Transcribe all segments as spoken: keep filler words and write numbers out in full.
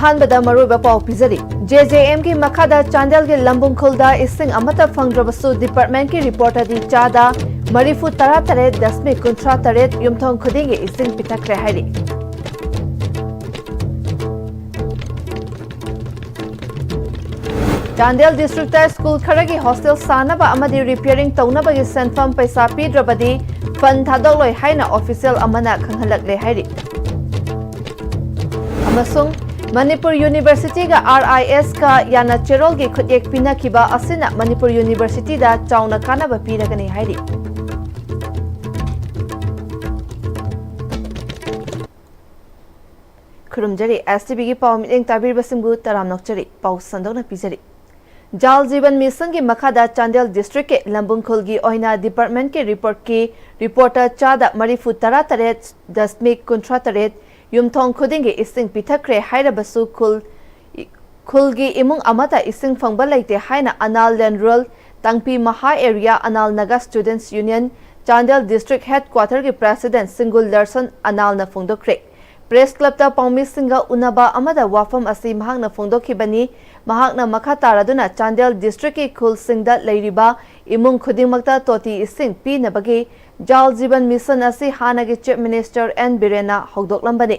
ꯑꯍꯥꯟꯕꯗ ꯃꯔꯨꯑꯣꯏꯕ ꯄꯥꯎ ꯄꯤꯖꯔꯤ꯫ ꯖꯦ ꯖꯦ ꯑꯦꯝꯒꯤ ꯃꯈꯥꯗ ꯆꯥꯟꯗꯦꯜꯒꯤ ꯂꯝꯕꯨꯡ ꯈꯨꯜꯗ ꯏꯁꯤꯡ ꯑꯃꯠꯇ ꯐꯪꯗ꯭ꯔꯕꯁꯨ, ꯗꯤꯄꯥꯔꯠꯃꯦꯟꯠꯀꯤ ꯔꯤꯄꯣꯔꯠꯇꯗꯤ ꯆꯥꯗ ꯃꯔꯤꯐꯨ ꯇꯔꯥ ꯇꯔꯦꯠ ꯗꯁꯃꯤꯛ ꯀꯨꯟꯊ꯭ꯔꯥ ꯇꯔꯦꯠ ꯌꯨꯝꯊꯣꯡ ꯈꯨꯗꯤꯡꯒꯤ ꯏꯁꯤꯡ ꯄꯤꯊꯛꯈ꯭ꯔꯦ ꯍꯥꯏꯔꯤ꯫ ꯆꯥꯟꯗꯦꯜ ꯗꯤꯁꯇ꯭ꯔꯤꯛꯇ ꯁ꯭ꯀꯨꯜ ꯈꯔꯒꯤ ꯍꯣꯁꯇꯦꯜ ꯁꯥꯅꯕ ꯑꯃꯗꯤ ꯔꯤꯄꯤꯌꯔꯤꯡ ꯇꯧꯅꯕꯒꯤ ꯁꯦꯟꯐꯝ ꯄꯩꯁꯥ ꯄꯤꯗ꯭ꯔꯕꯗꯤ ꯐꯟ ꯊꯥꯗꯣꯛꯂꯣꯏ ꯍꯥꯏꯅ ꯑꯣꯐꯤꯁꯤꯌꯦꯜ ꯑꯃꯅ ꯈꯪꯍꯜꯂꯛꯂꯦ ꯍꯥꯏꯔꯤ꯫ ꯑꯃꯁꯨꯡ ꯃꯅꯤꯄꯨꯔ ꯌꯨꯅꯤꯚꯔꯁꯤꯇꯤꯒ ꯑꯥꯔ ꯑꯥꯏ ꯑꯦꯁꯀ ꯌꯥꯅ ꯆꯦꯔꯣꯜꯒꯤ ꯈꯨꯠꯌꯦꯛ ꯄꯤꯅꯈꯤꯕ ꯑꯁꯤꯅ ꯃꯅꯤꯄꯨꯔ ꯌꯨꯅꯤꯚꯔꯁꯤꯇꯤꯗ ꯆꯥꯎꯅ ꯀꯥꯟꯅꯕ ꯄꯤꯔꯒꯅꯤ ꯍꯥꯏꯔꯤ꯫ ꯈꯨꯔꯨꯝꯖꯔꯤ꯫ ꯑꯦꯁ ꯇꯤ ꯚꯤꯒꯤ ꯄꯥꯎ ꯃꯤꯠꯌꯦꯡ ꯇꯥꯕꯤꯔꯤꯕꯁꯤꯡꯕꯨ ꯇꯔꯥꯝꯅ ꯑꯣꯛꯆꯔꯤ꯫ ꯄꯥꯎ ꯁꯟꯗꯣꯛꯅ ꯄꯤꯖꯔꯤ꯫ ꯖꯥꯜ ꯖꯤꯕꯟ ꯃꯤꯁꯟꯒꯤ ꯃꯈꯥꯗ ꯆꯥꯟꯗꯦꯜ ꯗꯤꯁꯇ꯭ꯔꯤꯛꯀꯤ ꯂꯝꯕꯨꯡ ꯈꯨꯜꯒꯤ ꯑꯣꯏꯅ ꯗꯤꯄꯥꯔꯠꯃꯦꯟꯠꯀꯤ ꯔꯤꯄꯣꯔꯠꯀꯤ ꯔꯤꯄꯣꯔꯠꯇ ꯆꯥꯗ ꯃꯔꯤꯐꯨ ꯇꯔꯥ ꯇꯔꯦꯠ ꯗꯁꯃꯤꯛ ꯀꯨꯟꯊ꯭ꯔꯥ ꯇꯔꯦꯠ ꯌꯨꯝꯊꯣꯡ ꯈꯨꯗꯤꯡꯒꯤ ꯏꯁꯤꯡ ꯄꯤꯊꯛꯈ꯭ꯔꯦ ꯍꯥꯏꯔꯕꯁꯨ ꯈꯨꯜ, ꯈꯨꯜꯒꯤ ꯏꯃꯨꯡ ꯑꯃꯠꯇ ꯏꯁꯤꯡ ꯐꯪꯕ ꯂꯩꯇꯦ ꯍꯥꯏꯅ ꯑꯅꯥꯜ ꯂꯦꯟ ꯔꯨꯔꯦꯜ ꯇꯥꯡꯄꯤ ꯃꯍꯥ area Anal Naga students union Chandel district ꯍꯦꯗꯀ꯭ꯋꯥꯇꯔꯒꯤ ꯄ꯭ꯔꯦꯁꯤꯗꯦꯟꯠ ꯁꯤꯡꯒꯨꯜ ꯗꯔꯁꯟ ꯑꯅꯥꯜꯅ ꯐꯣꯡꯗꯣꯛꯈ꯭ꯔꯦ꯫ ꯄ꯭ꯔꯦꯁ ꯀ꯭ꯂꯕꯇ ꯄꯥꯎꯃꯤꯁꯤꯡꯒ ꯎꯅꯕ ꯑꯃꯗ ꯋꯥꯐꯝ ꯑꯁꯤ ꯃꯍꯥꯛꯅ ꯐꯣꯡꯗꯣꯛꯈꯤꯕꯅꯤ꯫ ꯃꯍꯥꯛꯅ ꯃꯈꯥ ꯇꯥꯔꯗꯨꯅ ꯆꯥꯟꯗꯦꯜ ꯗꯤꯁꯇ꯭ꯔꯤꯛꯀꯤ ꯈꯨꯜꯁꯤꯡꯗ ꯂꯩꯔꯤꯕ ꯏꯃꯨꯡ ꯈꯨꯗꯤꯡꯃꯛꯇ ꯇꯣꯇꯤ ꯏꯁꯤꯡ ꯄꯤꯅꯕꯒꯤ ꯖꯥꯜ ꯖꯤꯕꯟ ꯃꯤꯁꯟ ꯑꯁꯤ ꯍꯥꯟꯅꯒꯤ ꯆꯤꯐ ꯃꯤꯅꯤꯁꯇꯔ ꯑꯦꯟ ꯕꯤꯔꯦꯟꯅ ꯍꯧꯗꯣꯛꯂꯝꯕꯅꯤ꯫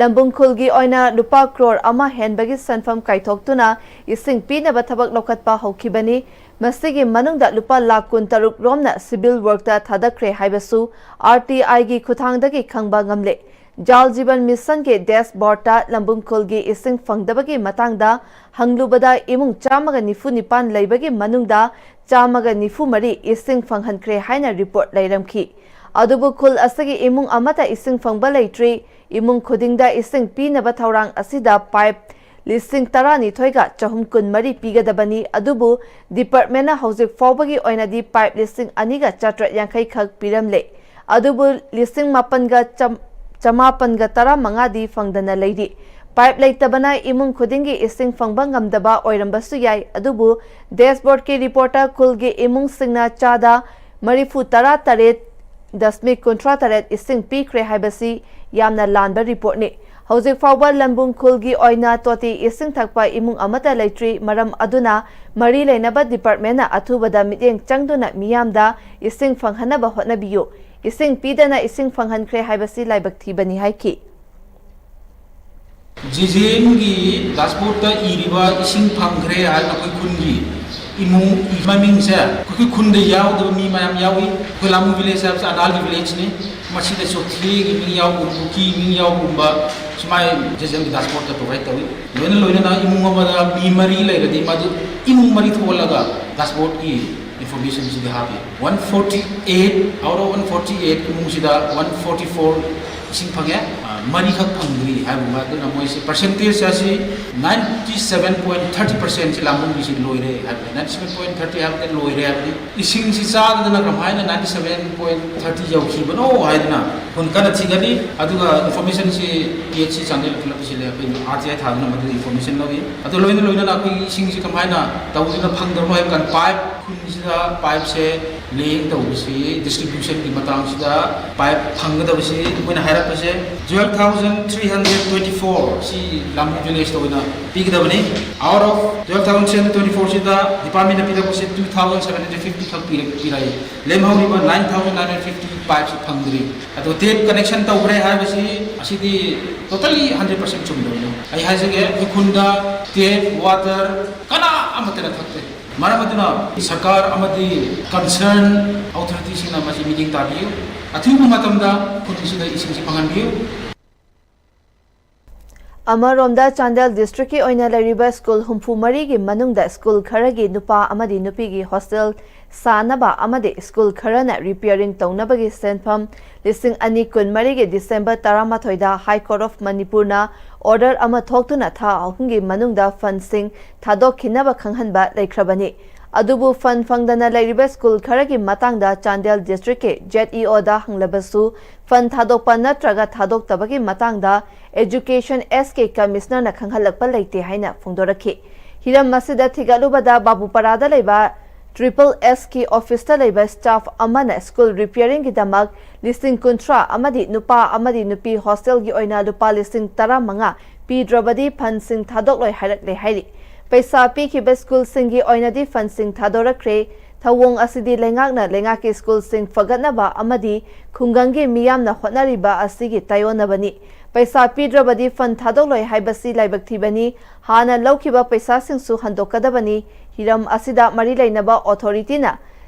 ꯂꯝꯕꯨꯡ ꯈꯨꯜꯒꯤ ꯑꯣꯏꯅ ꯂꯨꯄꯥ ꯀ꯭ꯔꯣꯔ ꯑꯃ ꯍꯦꯟꯕꯒꯤ ꯁꯦꯟꯐꯝ ꯀꯥꯏꯊꯣꯛꯇꯨꯅ ꯏꯁꯤꯡ ꯄꯤꯅꯕ ꯊꯕꯛ ꯂꯧꯈꯠꯄ ꯍꯧꯈꯤꯕꯅꯤ꯫ ꯃꯁꯤꯒꯤ ꯃꯅꯨꯡꯗ ꯂꯨꯄꯥ ꯂꯥꯈ ꯀꯨꯟꯇꯔꯨꯛ ꯔꯣꯝꯅ ꯁꯤꯚꯤꯜ ꯋꯔꯛꯇ ꯊꯥꯗꯈ꯭ꯔꯦ ꯍꯥꯏꯕꯁꯨ ꯑꯥꯔ ꯇꯤ ꯑꯥꯏꯒꯤ ꯈꯨꯠꯊꯥꯡꯗꯒꯤ ꯈꯪꯕ ꯉꯝꯂꯦ꯫ ꯖꯥꯜ ꯖꯤꯕꯟ ꯃꯤꯁꯟꯒꯤ ꯗꯦꯁꯕꯣꯔꯗꯇ ꯂꯝꯕꯨꯡ ꯈꯨꯜꯒꯤ ꯏꯁꯤꯡ ꯐꯪꯗꯕꯒꯤ ꯃꯇꯥꯡꯗ ꯍꯪꯂꯨꯕꯗ, ꯏꯃꯨꯡ ꯆꯥꯝꯃꯒ ꯅꯤꯐꯨ ꯅꯤꯄꯥꯟ ꯂꯩꯕꯒꯤ ꯃꯅꯨꯡꯗ ꯆꯥꯝꯃꯒ ꯅꯤꯐꯨ ꯃꯔꯤ ꯏꯁꯤꯡ ꯐꯪꯍꯟꯈ꯭ꯔꯦ ꯍꯥꯏꯅ ꯔꯤꯄꯣꯔꯠ ꯂꯩꯔꯝꯈꯤ꯫ ꯑꯗꯨꯕꯨ ꯈꯨꯜ ꯑꯁꯤꯒꯤ ꯏꯃꯨꯡ ꯑꯃꯠꯇ ꯏꯁꯤꯡ ꯐꯪꯕ ꯂꯩꯇ꯭ꯔꯤ꯫ ꯏꯃꯨꯡ ꯈꯨꯗꯤꯡꯗ ꯏꯁꯤꯡ ꯄꯤꯅꯕ ꯊꯧꯔꯥꯡ ꯑꯁꯤꯗ ꯄꯥꯏꯞ ꯂꯤꯁꯤꯡ ꯇꯔꯥꯅꯤꯊꯣꯏꯒ ꯆꯍꯨꯝ ꯀꯨꯟꯃꯔꯤ ꯄꯤꯒꯗꯕꯅꯤ, ꯑꯗꯨꯕꯨ ꯗꯤꯄꯥꯔꯠꯃꯦꯟꯅ ꯍꯧꯖꯤꯛ ꯐꯥꯎꯕꯒꯤ ꯑꯣꯏꯅꯗꯤ ꯄꯥꯏꯞ ꯂꯤꯁꯤꯡ ꯑꯅꯤꯒ ꯆꯥꯇ꯭ꯔꯦꯠ ꯌꯥꯡꯈꯩ ꯈꯛ ꯄꯤꯔꯝꯂꯦ꯫ ꯑꯗꯨꯕꯨ ꯂꯤꯁꯤꯡ ꯃꯥꯄꯟꯒ ꯆꯝ-, ꯆꯃꯥꯄꯟꯒ ꯇꯔꯥꯃꯉꯥꯗꯤ ꯐꯪꯗꯅ ꯂꯩꯔꯤ꯫ ꯄꯥꯏꯞ ꯂꯩꯇꯕꯅ ꯏꯃꯨꯡ ꯈꯨꯗꯤꯡꯒꯤ ꯏꯁꯤꯡ ꯐꯪꯕ ꯉꯝꯗꯕ ꯑꯣꯏꯔꯝꯕꯁꯨ ꯌꯥꯏ, ꯑꯗꯨꯕꯨ ꯗꯦꯁꯕꯣꯔꯗꯀꯤ ꯔꯤꯄꯣꯔꯠꯇ ꯈꯨꯜꯒꯤ ꯏꯃꯨꯡꯁꯤꯡꯅ ꯆꯥꯗ ꯃꯔꯤꯐꯨ ꯇꯔꯥ ꯇꯔꯦꯠ ꯗꯁꯃꯤꯛ ꯀꯨꯟꯊ꯭ꯔꯥ ꯇꯔꯦꯠ ꯏꯁꯤꯡ ꯄꯤꯈ꯭ꯔꯦ ꯍꯥꯏꯕꯁꯤ ꯌꯥꯝꯅ ꯂꯥꯟꯕ ꯔꯤꯄꯣꯔꯠꯅꯤ꯫ ꯍꯧꯖꯤꯛ ꯐꯥꯎꯕ ꯂꯝꯕꯨꯡ ꯈꯨꯜꯒꯤ ꯑꯣꯏꯅ ꯇꯣꯇꯤ ꯏꯁꯤꯡ ꯊꯛꯄ ꯏꯃꯨꯡ ꯑꯃꯠꯇ ꯂꯩꯇ꯭ꯔꯤ꯫ ꯃꯔꯝ ꯑꯗꯨꯅ ꯃꯔꯤ ꯂꯩꯅꯕ ꯗꯤꯄꯥꯔꯠꯃꯦꯟꯅ ꯑꯊꯨꯕꯗ ꯃꯤꯠꯌꯦꯡ ꯆꯪꯗꯨꯅ ꯃꯤꯌꯥꯝꯗ ꯏꯁꯤꯡ ꯐꯪꯍꯟꯅꯕ ꯍꯣꯠꯅꯕꯤꯌꯨ꯫ ꯏꯁꯤꯡ ꯄꯤꯗꯅ ꯏꯁꯤꯡ ꯐꯪꯍꯟꯈ꯭ꯔꯦ ꯍꯥꯏꯕꯁꯤ ꯂꯥꯏꯕꯛ ꯊꯤꯕꯅꯤ ꯍꯥꯏꯈꯤ꯫ ꯖꯤꯖꯦꯝꯒꯤ ꯗꯥꯁꯕꯣꯔꯗꯇ ꯏꯔꯤꯕ ꯏꯁꯤꯡ ꯐꯪꯈ꯭ꯔꯦ ꯍꯥꯏꯕ ꯑꯩꯈꯣꯏ ꯈꯨꯟꯒꯤ ꯏꯃꯨꯡ ꯃꯃꯤꯡꯁꯦ ꯑꯩꯈꯣꯏ ꯈꯨꯟꯗ ꯌꯥꯎꯗꯕ ꯃꯤ ꯃꯌꯥꯝ ꯌꯥꯎꯏ꯫ ꯑꯩꯈꯣꯏ ꯂꯥꯃꯨ ꯚꯤꯂꯦꯖ ꯍꯥꯏꯕꯁꯦ ꯑꯅꯥꯜꯒꯤ ꯚꯤꯂꯦꯖꯅꯤ꯫ ꯃꯁꯤꯗ ꯆꯣꯊꯦꯒꯤ ꯃꯤꯡ ꯌꯥꯎꯕ, ꯀꯨꯀꯤ ꯃꯤꯡ ꯌꯥꯎꯕꯒꯨꯝꯕ ꯁꯨꯃꯥꯏ ꯖꯤꯖꯦꯝꯒꯤ ꯗꯥꯁꯕꯣꯔꯗꯇ ꯄ꯭ꯔꯣꯚꯥꯏꯗ ꯇꯧꯏ꯫ ꯂꯣꯏꯅ ꯂꯣꯏꯅꯅ ꯏꯃꯨꯡ ꯑꯃꯗ ꯃꯤ ꯃꯔꯤ ꯂꯩꯔꯗꯤ ꯃꯗꯨ ꯏꯃꯨꯡ ꯃꯔꯤ ꯊꯣꯛꯍꯜꯂꯒ ꯗꯥꯁꯕꯣꯔꯗꯀꯤ ꯏꯟꯐꯣꯔꯃꯦꯁꯟꯁꯤꯗꯤ ꯍꯥꯞꯄꯤ꯫ One forty eight out of one forty eight ꯏꯃꯨꯡꯁꯤꯗ ꯋꯥꯟ ꯐꯣꯔꯇꯤ ꯐꯣꯔ ꯏꯁꯤꯡ ꯐꯪꯉꯦ꯫ ꯑ, ꯃꯔꯤꯈꯛ ꯐꯪꯗ꯭ꯔꯤ ꯍꯥꯏꯕꯒꯨꯝꯕ꯫ ꯑꯗꯨꯅ ꯃꯣꯏꯁꯤ ꯄꯔꯁꯦꯟꯇꯦꯖ ꯑꯁꯤ ꯅꯥꯏꯟꯇꯤ ꯁꯚꯦꯟ ꯄꯣꯏꯟ ꯊꯥꯔꯇꯤ ꯄꯔꯁꯦꯟꯁꯤ ꯂꯥꯃꯨꯡꯒꯤꯁꯤ ꯂꯣꯏꯔꯦ ꯍꯥꯏꯕꯅꯤ꯫ ꯅꯥꯏꯟꯇꯤ ꯁꯚꯦꯟ ꯄꯣꯏꯟ ꯊꯥꯔꯇꯤ ꯍꯥꯏꯕꯗꯤ ꯂꯣꯏꯔꯦ ꯍꯥꯏꯕꯅꯤ꯫ ꯏꯁꯤꯡꯁꯤ ꯆꯥꯗꯗꯅ ꯀꯃꯥꯏꯅ ꯅꯥꯏꯟꯇꯤ ꯁꯚꯦꯟ ꯄꯣꯏꯟ ꯊꯥꯔꯇꯤ ꯌꯧꯈꯤꯕꯅꯣ ꯍꯥꯏꯗꯅ ꯑꯩꯈꯣꯏꯅ ꯀꯟꯅ ꯊꯤꯒꯠꯂꯤ꯫ ꯑꯗꯨꯒ ꯏꯟꯐꯣꯔꯃꯦꯁꯟꯁꯤ ꯄꯤ ꯑꯩꯆ ꯁꯤ ꯆꯥꯟꯗꯦꯜ ꯄꯨꯂꯞ ꯁꯤꯜꯂꯦ꯫ ꯑꯩꯈꯣꯏ ꯑꯥꯔ ꯇꯤ ꯑꯥꯏ ꯊꯥꯗꯨꯅ ꯃꯗꯨꯒꯤ ꯏꯟꯐꯣꯔꯃꯦꯁꯟ ꯂꯧꯏ꯫ ꯑꯗꯨ ꯂꯣꯏꯅ ꯂꯣꯏꯅꯅ ꯑꯩꯈꯣꯏꯒꯤ ꯏꯁꯤꯡꯁꯤ ꯀꯃꯥꯏꯅ ꯇꯧꯗꯨꯅ ꯐꯪꯗꯕꯅꯣ ꯍꯥꯏꯕ ꯀꯥꯟꯗ ꯄꯥꯏꯞ ꯈꯨꯟꯁꯤꯗ ꯄꯥꯏꯞꯁꯦ ꯂꯦꯡ ꯇꯧꯕꯁꯤ, ꯗꯤꯁꯇ꯭ꯔꯤꯕ꯭ꯌꯨꯁꯟꯒꯤ ꯃꯇꯥꯡꯁꯤꯗ ꯄꯥꯏꯞ ꯐꯪꯒꯗꯕꯁꯤ ꯃꯣꯏꯅ ꯍꯥꯏꯔꯛꯄꯁꯦ twelve thousand three hundred twenty four ꯁꯤ ꯂꯥꯃꯨ ꯚꯤꯂꯦꯖꯇ ꯑꯣꯏꯅ ꯄꯤꯒꯗꯕꯅꯤ꯫ Out of twelve thousand three hundred twenty four ꯁꯤꯗ ꯗꯤꯄꯥꯔꯠꯃꯦꯟꯅ ꯄꯤꯔꯛꯄꯁꯦ two thousand seven hundred fifty ꯈꯛ ꯄꯤꯔꯛ-, ꯄꯤꯔꯛꯏ꯫ ꯂꯦꯝꯍꯧꯔꯤꯕ nine thousand nine hundred fifty ꯄꯥꯏꯞꯁꯤ ꯐꯪꯗ꯭ꯔꯤ꯫ ꯑꯗꯣ ꯇꯦꯞ ꯀꯅꯦꯛꯁꯟ ꯇꯧꯈ꯭ꯔꯦ ꯍꯥꯏꯕꯁꯤ ꯑꯁꯤꯗꯤ totally hundred percent ꯆꯨꯝꯗꯕꯅꯤ꯫ ꯑꯩ ꯍꯥꯏꯖꯒꯦ, ꯑꯩꯈꯣꯏ ꯈꯨꯟꯗ ꯇꯦꯞ ꯋꯥꯇꯔ ꯀꯅꯥ ꯑꯃꯠꯇꯅ ꯊꯛꯇꯦ꯫ ꯃꯔꯝ ꯑꯗꯨꯅ ꯁꯔꯀꯥꯔ ꯑꯃꯗꯤ ꯀꯟꯁꯔꯟ ꯑꯣꯊꯣꯔꯤꯇꯤꯁꯤꯡꯅ ꯃꯁꯤ ꯃꯤꯠꯌꯦꯡ ꯇꯥꯕꯤꯌꯨ꯫ ꯑꯊꯨꯕ ꯃꯇꯝꯗ ꯈꯨꯟ ꯑꯁꯤꯗ ꯏꯁꯤꯡꯁꯤ ꯐꯪꯍꯟꯕꯤꯌꯨ꯫ ꯑꯃꯔꯣꯝꯗ ꯆꯥꯟꯗꯦꯜ ꯗꯤꯁꯇ꯭ꯔꯤꯛꯀꯤ ꯑꯣꯏꯅ ꯂꯩꯔꯤꯕ ꯁ꯭ꯀꯨꯜ ꯍꯨꯝꯐꯨ ꯃꯔꯤꯒꯤ ꯃꯅꯨꯡꯗ ꯁ꯭ꯀꯨꯜ ꯈꯔꯒꯤ ꯅꯨꯄꯥ ꯑꯃꯗꯤ ꯅꯨꯄꯤꯒꯤ ꯍꯣꯁꯇꯦꯜ ꯁꯥꯅꯕ ꯑꯃꯗꯤ ꯁ꯭ꯀꯨꯜ ꯈꯔꯅ ꯔꯤꯄꯤꯌꯔꯤꯡ ꯇꯧꯅꯕꯒꯤ ꯁꯦꯟꯐꯝ ꯂꯤꯁꯤꯡ ꯑꯅꯤ ꯀꯨꯟꯃꯔꯤꯒꯤ ꯗꯤꯁꯦꯝꯕꯔ ꯇꯔꯥꯃꯥꯊꯣꯏꯗ ꯍꯥꯏ ꯀꯣꯔꯠ ꯑꯣꯐ ꯃꯅꯤꯄꯨꯔꯅ ꯑꯣꯔꯗꯔ ꯑꯃ ꯊꯣꯛꯇꯨꯅ ꯊꯥ ꯑꯍꯨꯝꯒꯤ ꯃꯅꯨꯡꯗ ꯐꯟꯁꯤꯡ ꯊꯥꯗꯣꯛꯈꯤꯅꯕ ꯈꯪꯍꯟꯕ ꯂꯩꯈ꯭ꯔꯕꯅꯤ꯫ ꯑꯗꯨꯕꯨ ꯐꯟ ꯐꯪꯗꯅ ꯂꯩꯔꯤꯕ ꯁ꯭ꯀꯨꯜ ꯈꯔꯒꯤ ꯃꯇꯥꯡꯗ ꯆꯥꯟꯗꯦꯜ ꯗꯤꯁꯇ꯭ꯔꯤꯛꯀꯤ ꯖꯦꯠ ꯏ ꯑꯣꯗ ꯍꯪꯂꯕꯁꯨ ꯐꯟ ꯊꯥꯗꯣꯛꯄ ꯅꯠꯇ꯭ꯔꯒ ꯊꯥꯗꯣꯛꯇꯕꯒꯤ ꯃꯇꯥꯡꯗ ꯑꯦꯖꯨꯀꯦꯁꯟ ꯑꯦꯁ ꯀꯦ ꯀꯃꯤꯁꯅꯔꯅ ꯈꯪꯍꯜꯂꯛꯄ ꯂꯩꯇꯦ ꯍꯥꯏꯅ ꯐꯣꯡꯗꯣꯔꯛꯈꯤ꯫ ꯍꯤꯔꯝ ꯑꯁꯤꯗ ꯊꯤꯒꯠꯂꯨꯕꯗ ꯕꯥꯕꯨꯄꯔꯥꯗ ꯂꯩꯕ ꯇ꯭ꯔꯤꯄꯜ ꯑꯦꯁꯀꯤ ꯑꯣꯐꯤꯁꯇ ꯂꯩꯕ ꯁ꯭ꯇꯥꯐ ꯑꯃꯅ ꯁ꯭ꯀꯨꯜ ꯔꯤꯄꯤꯌꯔꯤꯡꯒꯤꯗꯃꯛ ꯂꯤꯁꯤꯡ ꯀꯨꯟꯊ꯭ꯔꯥ ꯑꯃꯗꯤ ꯅꯨꯄꯥ ꯑꯃꯗꯤ ꯅꯨꯄꯤ ꯍꯣꯁꯇꯦꯜꯒꯤ ꯑꯣꯏꯅ ꯂꯨꯄꯥ ꯂꯤꯁꯤꯡ ꯇꯔꯥꯃꯉꯥ ꯄꯤꯗ꯭ꯔꯕꯗꯤ ꯐꯟꯁꯤꯡ ꯊꯥꯗꯣꯛꯂꯣꯏ ꯍꯥꯏꯔꯛꯂꯦ ꯍꯥꯏꯔꯤ꯫ ꯄꯩꯁꯥ ꯄꯤꯈꯤꯕ ꯁ꯭ꯀꯨꯜꯁꯤꯡꯒꯤ ꯑꯣꯏꯅꯗꯤ ꯐꯟꯁꯤꯡ ꯊꯥꯗꯣꯔꯛꯈ꯭ꯔꯦ꯫ ꯊꯧꯑꯣꯡ ꯑꯁꯤꯗꯤ ꯂꯩꯉꯥꯛꯅ ꯂꯩꯉꯥꯛꯀꯤ ꯁ꯭ꯀꯨꯜꯁꯤꯡ ꯐꯒꯠꯅꯕ ꯑꯃꯗꯤ ꯈꯨꯡꯒꯪꯒꯤ ꯃꯤꯌꯥꯝꯅ ꯍꯣꯠꯅꯔꯤꯕ ꯑꯁꯤꯒꯤ ꯇꯥꯏꯑꯣꯟꯅꯕꯅꯤ꯫ ꯄꯩꯁꯥ ꯄꯤꯗ꯭ꯔꯕꯗꯤ ꯐꯟ ꯊꯥꯗꯣꯛꯂꯣꯏ ꯍꯥꯏꯕꯁꯤ ꯂꯥꯏꯕꯛ ꯊꯤꯕꯅꯤ꯫ ꯍꯥꯟꯅ ꯂꯧꯈꯤꯕ ꯄꯩꯁꯥꯁꯤꯡꯁꯨ ꯍꯟꯗꯣꯛꯀꯗꯕꯅꯤ꯫ ꯍꯤꯔꯝ ꯑꯁꯤꯗ ꯃꯔꯤ ꯂꯩꯅꯕ ꯑꯣꯊꯣꯔꯤꯇꯤꯅ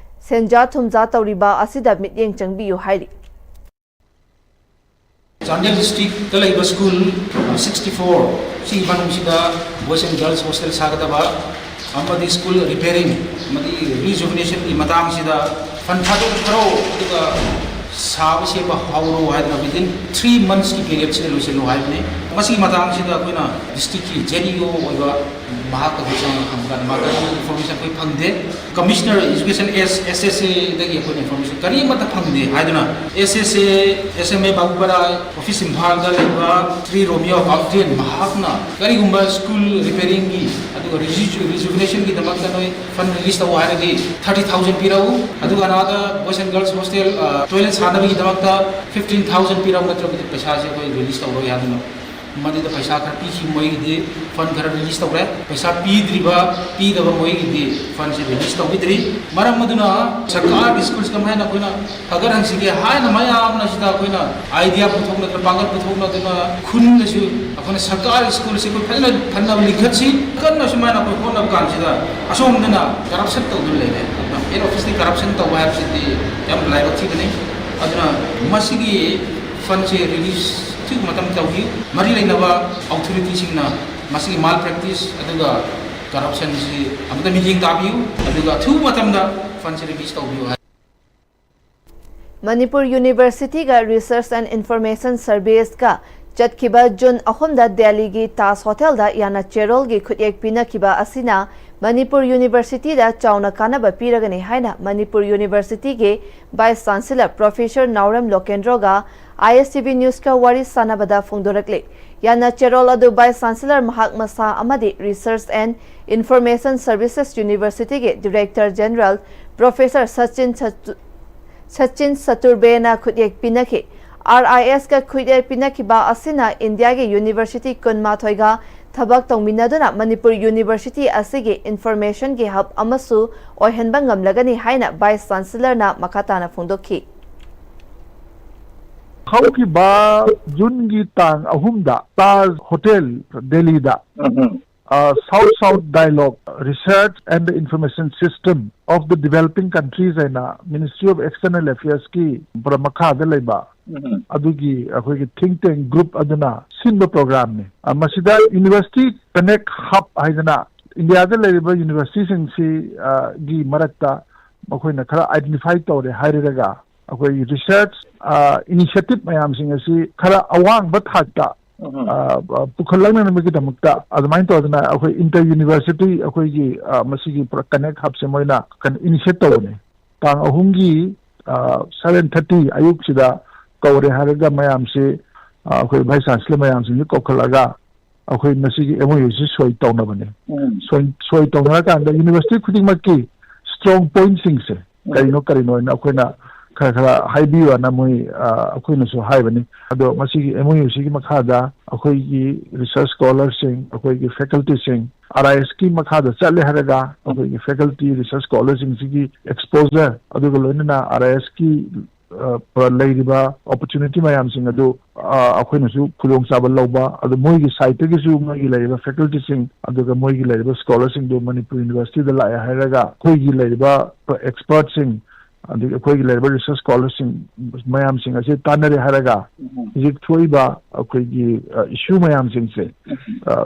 ꯁꯦꯟꯖꯥ ꯊꯨꯝꯖꯥ ꯇꯧꯔꯤꯕ ꯑꯁꯤꯗ ꯃꯤꯠꯌꯦꯡ ꯆꯪꯕꯤꯌꯨ ꯍꯥꯏꯔꯤ꯫ ꯆꯥꯟꯗꯦꯜ ꯗꯤꯁꯇ꯭ꯔꯤꯛꯇ ꯂꯩꯕ ꯁ꯭ꯀꯨꯜ ꯁꯤꯛꯁꯇꯤ ꯐꯣꯔ ꯁꯤꯒꯤ ꯃꯅꯨꯡꯁꯤꯗ ꯕꯣꯏꯁ ꯑꯦꯟ ꯒꯔꯜꯁ ꯍꯣꯁꯇꯦꯜ ꯁꯥꯒꯗꯕ ꯑꯃꯗꯤ ꯁ꯭ꯀꯨꯜ ꯔꯤꯄꯦꯌꯔꯤꯡ ꯑꯃꯗꯤ ꯔꯤꯖꯨꯚꯤꯅꯦꯁꯟꯒꯤ ꯃꯇꯥꯡꯁꯤꯗ ꯐꯟ ꯊꯥꯗꯣꯛꯈ꯭ꯔꯣ, ꯑꯗꯨꯒ ꯁꯥꯕ ꯁꯦꯝꯕ ꯍꯧꯔꯣ ꯍꯥꯏꯗꯅ within three monthsꯀꯤ ꯄꯤꯔꯤꯌꯗꯁꯤꯗ ꯂꯣꯏꯁꯤꯜꯂꯣ ꯍꯥꯏꯕꯅꯤ꯫ ꯃꯁꯤꯒꯤ ꯃꯇꯥꯡꯁꯤꯗ ꯑꯩꯈꯣꯏꯅ ꯗꯤꯁꯇ꯭ꯔꯤꯛꯀꯤ ꯖꯦꯠ ꯏ ꯑꯣ ꯑꯣꯏꯕ ꯃꯍꯥꯛꯀ ꯑꯩꯈꯣꯏ ꯆꯪꯉꯒ ꯍꯪꯕ ꯀꯥꯟꯗ ꯃꯥ ꯀꯔꯤꯒꯨꯝꯕ ꯏꯟꯐꯣꯔꯃꯦꯁꯟ ꯑꯩꯈꯣꯏ ꯐꯪꯗꯦ꯫ ꯀꯃꯤꯁꯅꯔ ꯏꯖꯨꯀꯦꯁꯟ ꯑꯦꯁ ꯑꯦꯁ ꯑꯦꯁ ꯑꯦꯗꯒꯤ ꯑꯩꯈꯣꯏꯅ ꯏꯟꯐꯣꯔꯃꯦꯁꯟ ꯀꯔꯤꯃꯠꯇ ꯐꯪꯗꯦ ꯍꯥꯏꯗꯨꯅ ꯑꯦꯁ ꯑꯦꯁ A S M A ꯕꯥꯕꯨꯄꯥꯔꯥ office ꯏꯝꯐꯥꯜꯗ ꯂꯩꯕ ꯁ꯭ꯔꯤ ꯔꯣꯃꯤꯌꯣ ꯀꯥꯎꯇ꯭ꯔꯦꯟ ꯃꯍꯥꯛꯅ ꯀꯔꯤꯒꯨꯝꯕ ꯁ꯭ꯀꯨꯜ ꯔꯤꯄꯦꯌꯔꯤꯡꯒꯤ ꯑꯗꯨꯒ ꯔꯤꯖꯨꯚꯤꯅꯦꯁꯟꯒꯤꯗꯃꯛꯇ ꯅꯣꯏ ꯐꯟ ꯔꯤꯂꯤꯁ ꯇꯧ ꯍꯥꯏꯔꯗꯤ ꯊꯥꯔꯇꯤ ꯊꯥꯎꯖꯟ ꯄꯤꯔꯛꯎ, ꯑꯗꯨꯒ ꯑꯅꯥꯗ boys and girls hostel toilet ꯁꯥꯅꯕꯒꯤꯗꯃꯛꯇ ꯐꯤꯐꯇꯤꯟ ꯊꯥꯎꯖꯟ ꯄꯤꯔꯛꯎ, ꯅꯠꯇ꯭ꯔꯕꯗꯤ ꯄꯩꯁꯥꯁꯦ ꯑꯩꯈꯣꯏ ꯔꯤꯂꯤꯁ ꯇꯧꯔꯣꯏ ꯍꯥꯏꯗꯨꯅ ꯃꯗꯨꯗ ꯄꯩꯁꯥ ꯈꯔ ꯄꯤꯈꯤ꯫ ꯃꯣꯏꯒꯤꯗꯤ ꯐꯟ ꯈꯔ ꯔꯤꯂꯤꯁ ꯇꯧꯔꯦ꯫ ꯄꯩꯁꯥ ꯄꯤꯗ꯭ꯔꯤꯕ, ꯄꯤꯗꯕ ꯃꯣꯏꯒꯤꯗꯤ ꯐꯟꯁꯦ ꯔꯤꯂꯤꯁ ꯇꯧꯕꯤꯗ꯭ꯔꯤ꯫ ꯃꯔꯝ ꯑꯗꯨꯅ ꯁꯔꯀꯥꯔꯒꯤ ꯁ꯭ꯀꯨꯜꯁꯦ ꯀꯃꯥꯏꯅ ꯑꯩꯈꯣꯏꯅ ꯐꯒꯠꯍꯟꯁꯤꯒꯦ ꯍꯥꯏꯅ ꯃꯌꯥꯝꯅ ꯁꯤꯗ ꯑꯩꯈꯣꯏꯅ ꯑꯥꯏꯗꯤꯌꯥ ꯄꯨꯊꯣꯛꯅꯗꯅ, ꯄꯥꯡꯒꯜ ꯄꯨꯊꯣꯛꯅꯗꯅ, ꯈꯨꯟꯗꯁꯨ ꯑꯩꯈꯣꯏꯅ ꯁꯔꯀꯥꯔꯒꯤ ꯁ꯭ꯀꯨꯜꯁꯦ ꯑꯩꯈꯣꯏ ꯐꯖꯅ ꯐꯅꯕ ꯂꯤꯡꯈꯠꯁꯤ꯫ ꯀꯟꯅ ꯁꯨꯃꯥꯏꯅ ꯑꯩꯈꯣꯏ ꯍꯣꯠꯅꯕ ꯀꯥꯟꯁꯤꯗ ꯑꯁꯣꯝꯗꯅ ꯀꯔꯞꯁꯟ ꯇꯧꯗꯨꯅ ꯂꯩꯔꯦ꯫ ꯑꯗꯨꯅ ꯍꯦꯠ ꯑꯣꯐꯤꯁꯇ ꯀꯔꯞꯁꯟ ꯇꯧꯕ ꯍꯥꯏꯕꯁꯤꯗꯤ ꯌꯥꯝ ꯂꯥꯏꯕꯛ ꯊꯤꯕꯅꯤ꯫ ꯑꯗꯨꯅ ꯃꯁꯤꯒꯤ ꯐꯟꯁꯦ ꯔꯤꯂꯤꯁ ꯑꯊꯨꯕ ꯃꯇꯝ ꯇꯧꯕꯤꯌꯨ꯫ ꯃꯔꯤ ꯂꯩꯅꯕ ꯑꯣꯊꯣꯔꯤꯇꯤꯁꯤꯡꯅ ꯃꯁꯤꯒꯤ ꯃꯥꯜ ꯄ꯭ꯔꯦꯛꯇꯤꯁ ꯑꯗꯨꯒ ꯀꯔꯞꯁꯟꯁꯤ ꯑꯃꯨꯛꯇ ꯃꯤꯠꯌꯦꯡ ꯇꯥꯕꯤꯌꯨ, ꯑꯗꯨꯒ ꯑꯊꯨꯕ ꯃꯇꯝꯗ ꯐꯟꯁꯤ ꯔꯤꯂꯤꯁ ꯇꯧꯕꯤꯌꯨ ꯍꯥꯏ꯫ ꯃꯅꯤꯄꯨꯔ ꯌꯨꯅꯤꯚꯔꯁꯤꯇꯤꯒ ꯔꯤꯁꯔꯁ ꯑꯦꯟ ꯏꯟꯐꯣꯔꯃꯦꯁꯟ ꯁꯔꯚꯤꯁꯀ ꯆꯠꯈꯤꯕ ꯖꯨꯟ ꯑꯍꯨꯝꯗ ꯗꯦꯜꯂꯤꯒꯤ ꯇꯥꯖ ꯍꯣꯇꯦꯜꯗ ꯌꯥꯅ ꯆꯦꯔꯣꯜꯒꯤ ꯈꯨꯠꯌꯦꯛ ꯄꯤꯅꯈꯤꯕ ꯑꯁꯤꯅ ꯃꯅꯤꯄꯨꯔ ꯌꯨꯅꯤꯚꯔꯁꯤꯇꯤꯗ ꯆꯥꯎꯅ ꯀꯥꯟꯅꯕ ꯄꯤꯔꯒꯅꯤ ꯍꯥꯏꯅ ꯃꯅꯤꯄꯨꯔ ꯌꯨꯅꯤꯚꯔꯁꯤꯇꯤꯒꯤ ꯚꯥꯏꯁ ꯆꯥꯟꯁꯦꯂꯔ ꯄ꯭ꯔꯣꯐꯦꯁꯔ ꯅꯥꯎꯔꯦꯝ ꯂꯣꯀꯦꯟꯗ꯭ꯔꯣꯒ ꯑꯥꯏ ꯑꯦꯁ ꯇꯤ ꯚꯤ ꯅ꯭ꯌꯨꯁꯀ ꯋꯥꯔꯤ ꯁꯥꯟꯅꯕꯗ ꯐꯣꯡꯗꯣꯔꯛꯂꯤ꯫ ꯌꯥꯅ ꯆꯦꯔꯣꯜ ꯑꯗꯨ Vice Chancellor ꯃꯍꯥꯛ ꯃꯁꯥ ꯑꯃꯗꯤ Research and Information Services University ꯒꯤ Director General Professor ꯁꯆꯤꯟ ꯁꯆꯨ-, ꯁꯆꯤꯟ ꯁꯇꯨꯔꯕꯦꯅ ꯈꯨꯠꯌꯦꯛ ꯄꯤꯅꯈꯤ꯫ ꯑꯥꯔ ꯑꯥꯏ ꯑꯦꯁꯀ ꯈꯨꯠꯌꯦꯛ ꯄꯤꯅꯈꯤꯕ ꯑꯁꯤꯅ ꯏꯟꯗꯤꯌꯥꯒꯤ university ꯀꯨꯟꯃꯥꯊꯣꯏꯒ ꯊꯕꯛ ꯇꯧꯃꯤꯟꯅꯗꯨꯅ ꯃꯅꯤꯄꯨꯔ University ꯑꯁꯤꯒꯤ information ꯒꯤ hub ꯑꯃꯁꯨ ꯑꯣꯏꯍꯟꯕ ꯉꯝꯂꯒꯅꯤ ꯍꯥꯏꯅ Vice Chancellor ꯅ ꯃꯈꯥ ꯇꯥꯅ ꯐꯣꯡꯗꯣꯛꯈꯤ꯫ ꯍꯧꯈꯤꯕ ꯖꯨꯟꯒꯤ ꯇꯥꯡ ꯑꯍꯨꯝꯗ ꯇꯥꯖ ꯍꯣꯇꯦꯜ ꯗꯦꯜꯂꯤꯗ South South Dialogue Research and the Information System of the Developing Countries ꯍꯥꯏꯅ Ministry of External Affairs ꯀꯤ ꯄꯨꯔꯥ ꯃꯈꯥꯗ ꯂꯩꯕ ꯑꯗꯨꯒꯤ ꯑꯩꯈꯣꯏꯒꯤ think tank group ꯑꯗꯨꯅ ꯁꯤꯟꯕ program ꯅꯤ꯫ ꯑ, ꯃꯁꯤꯗ University Connect Hub ꯍꯥꯏꯗꯅ ꯏꯟꯗꯤꯌꯥꯗ ꯂꯩꯔꯤꯕ university ꯁꯤꯡꯁꯤ, ꯑ, ꯒꯤ ꯃꯔꯛꯇ ꯃꯈꯣꯏꯅ ꯈꯔ identify ꯇꯧꯔꯦ ꯍꯥꯏꯔꯒ ꯑꯩꯈꯣꯏꯒꯤ research, ꯑ, initiative ꯃꯌꯥꯝꯁꯤꯡ ꯑꯁꯤ ꯈꯔ ꯑꯋꯥꯡꯕ ꯊꯥꯛꯇ, ꯑ, ꯑ, ꯄꯨꯈꯠꯂꯛꯅꯅꯕꯒꯤꯗꯃꯛꯇ ꯑꯗꯨꯃꯥꯏꯅ ꯇꯧꯗꯅ ꯑꯩꯈꯣꯏ inter university ꯑꯩꯈꯣꯏꯒꯤ, ꯑ, ꯃꯁꯤꯒꯤ ꯄꯨꯔꯥ Connect Hub ꯁꯦ ꯃꯣꯏꯅ ꯀꯩꯅꯣ initiate ꯇꯧꯕꯅꯤ꯫ ꯇꯥꯡ ꯑꯍꯨꯝꯒꯤ, ꯑ, seven thirty ꯑꯌꯨꯛꯁꯤꯗ ꯀꯧꯔꯦ ꯍꯥꯏꯔꯒ ꯃꯌꯥꯝꯁꯤ, ꯑ, ꯑꯩꯈꯣꯏ Vice Chancellor ꯃꯌꯥꯝꯁꯤꯡꯁꯤ ꯀꯧꯈꯠꯂꯒ ꯑꯩꯈꯣꯏ ꯃꯁꯤꯒꯤ M O U ꯁꯤ ꯁꯣꯏ ꯇꯧꯅꯕꯅꯤ꯫ ꯁꯣꯏ, ꯁꯣꯏ ꯇꯧꯅꯔꯀꯥꯟꯗ university ꯈꯨꯗꯤꯡꯃꯛꯀꯤ strong point ꯁꯤꯡꯁꯦ ꯀꯔꯤꯅꯣ ꯀꯔꯤꯅꯣ ꯍꯥꯏꯅ ꯑꯩꯈꯣꯏꯅ ꯈꯔ ꯈꯔ ꯍꯥꯏꯕꯤꯌꯨ ꯍꯥꯏꯅ ꯃꯣꯏ, ꯑ, ꯑꯩꯈꯣꯏꯅꯁꯨ ꯍꯥꯏꯕꯅꯤ꯫ ꯑꯗꯣ ꯃꯁꯤꯒꯤ M O U ꯁꯤꯒꯤ ꯃꯈꯥꯗ ꯑꯩꯈꯣꯏꯒꯤ research scholar ꯁꯤꯡ, ꯑꯩꯈꯣꯏꯒꯤ faculty ꯁꯤꯡ, R I S ꯀꯤ ꯃꯈꯥꯗ ꯆꯠꯂꯦ ꯍꯥꯏꯔꯒ ꯑꯩꯈꯣꯏꯒꯤ faculty, research scholar ꯁꯤꯡꯁꯤꯒꯤ exposure, ꯑꯗꯨꯒ ꯂꯣꯏꯅꯅ R I S ꯀꯤ, ꯑ, ꯂꯩꯔꯤꯕ opportunity ꯃꯌꯥꯝꯁꯤꯡ ꯑꯗꯨ, ꯑ, ꯑꯩꯈꯣꯏꯅꯁꯨ ꯈꯨꯗꯣꯡꯆꯥꯕ ꯂꯧꯕ, ꯑꯗꯨ ꯃꯣꯏꯒꯤ side ꯇꯒꯤꯁꯨ ꯃꯣꯏꯒꯤ ꯂꯩꯔꯤꯕ faculty ꯁꯤꯡ ꯑꯗꯨꯒ ꯃꯣꯏꯒꯤ ꯂꯩꯔꯤꯕ scholar ꯁꯤꯡꯗꯨ ꯃꯅꯤꯄꯨꯔ university ꯗ ꯂꯥꯛꯑꯦ ꯍꯥꯏꯔꯒ ꯑꯩꯈꯣꯏꯒꯤ ꯂꯩꯔꯤꯕ expert ꯁꯤꯡ, ꯑꯗꯒꯤ ꯑꯩꯈꯣꯏꯒꯤ ꯂꯩꯔꯤꯕ research scholar ꯁꯤꯡ ꯃꯌꯥꯝꯁꯤꯡ ꯑꯁꯤ ꯇꯥꯟꯅꯔꯦ ꯍꯥꯏꯔꯒ ꯍꯧꯖꯤꯛ ꯊꯣꯛꯏꯕ ꯑꯩꯈꯣꯏꯒꯤ, ꯑ, issue ꯃꯌꯥꯝꯁꯤꯡꯁꯦ, ꯑ,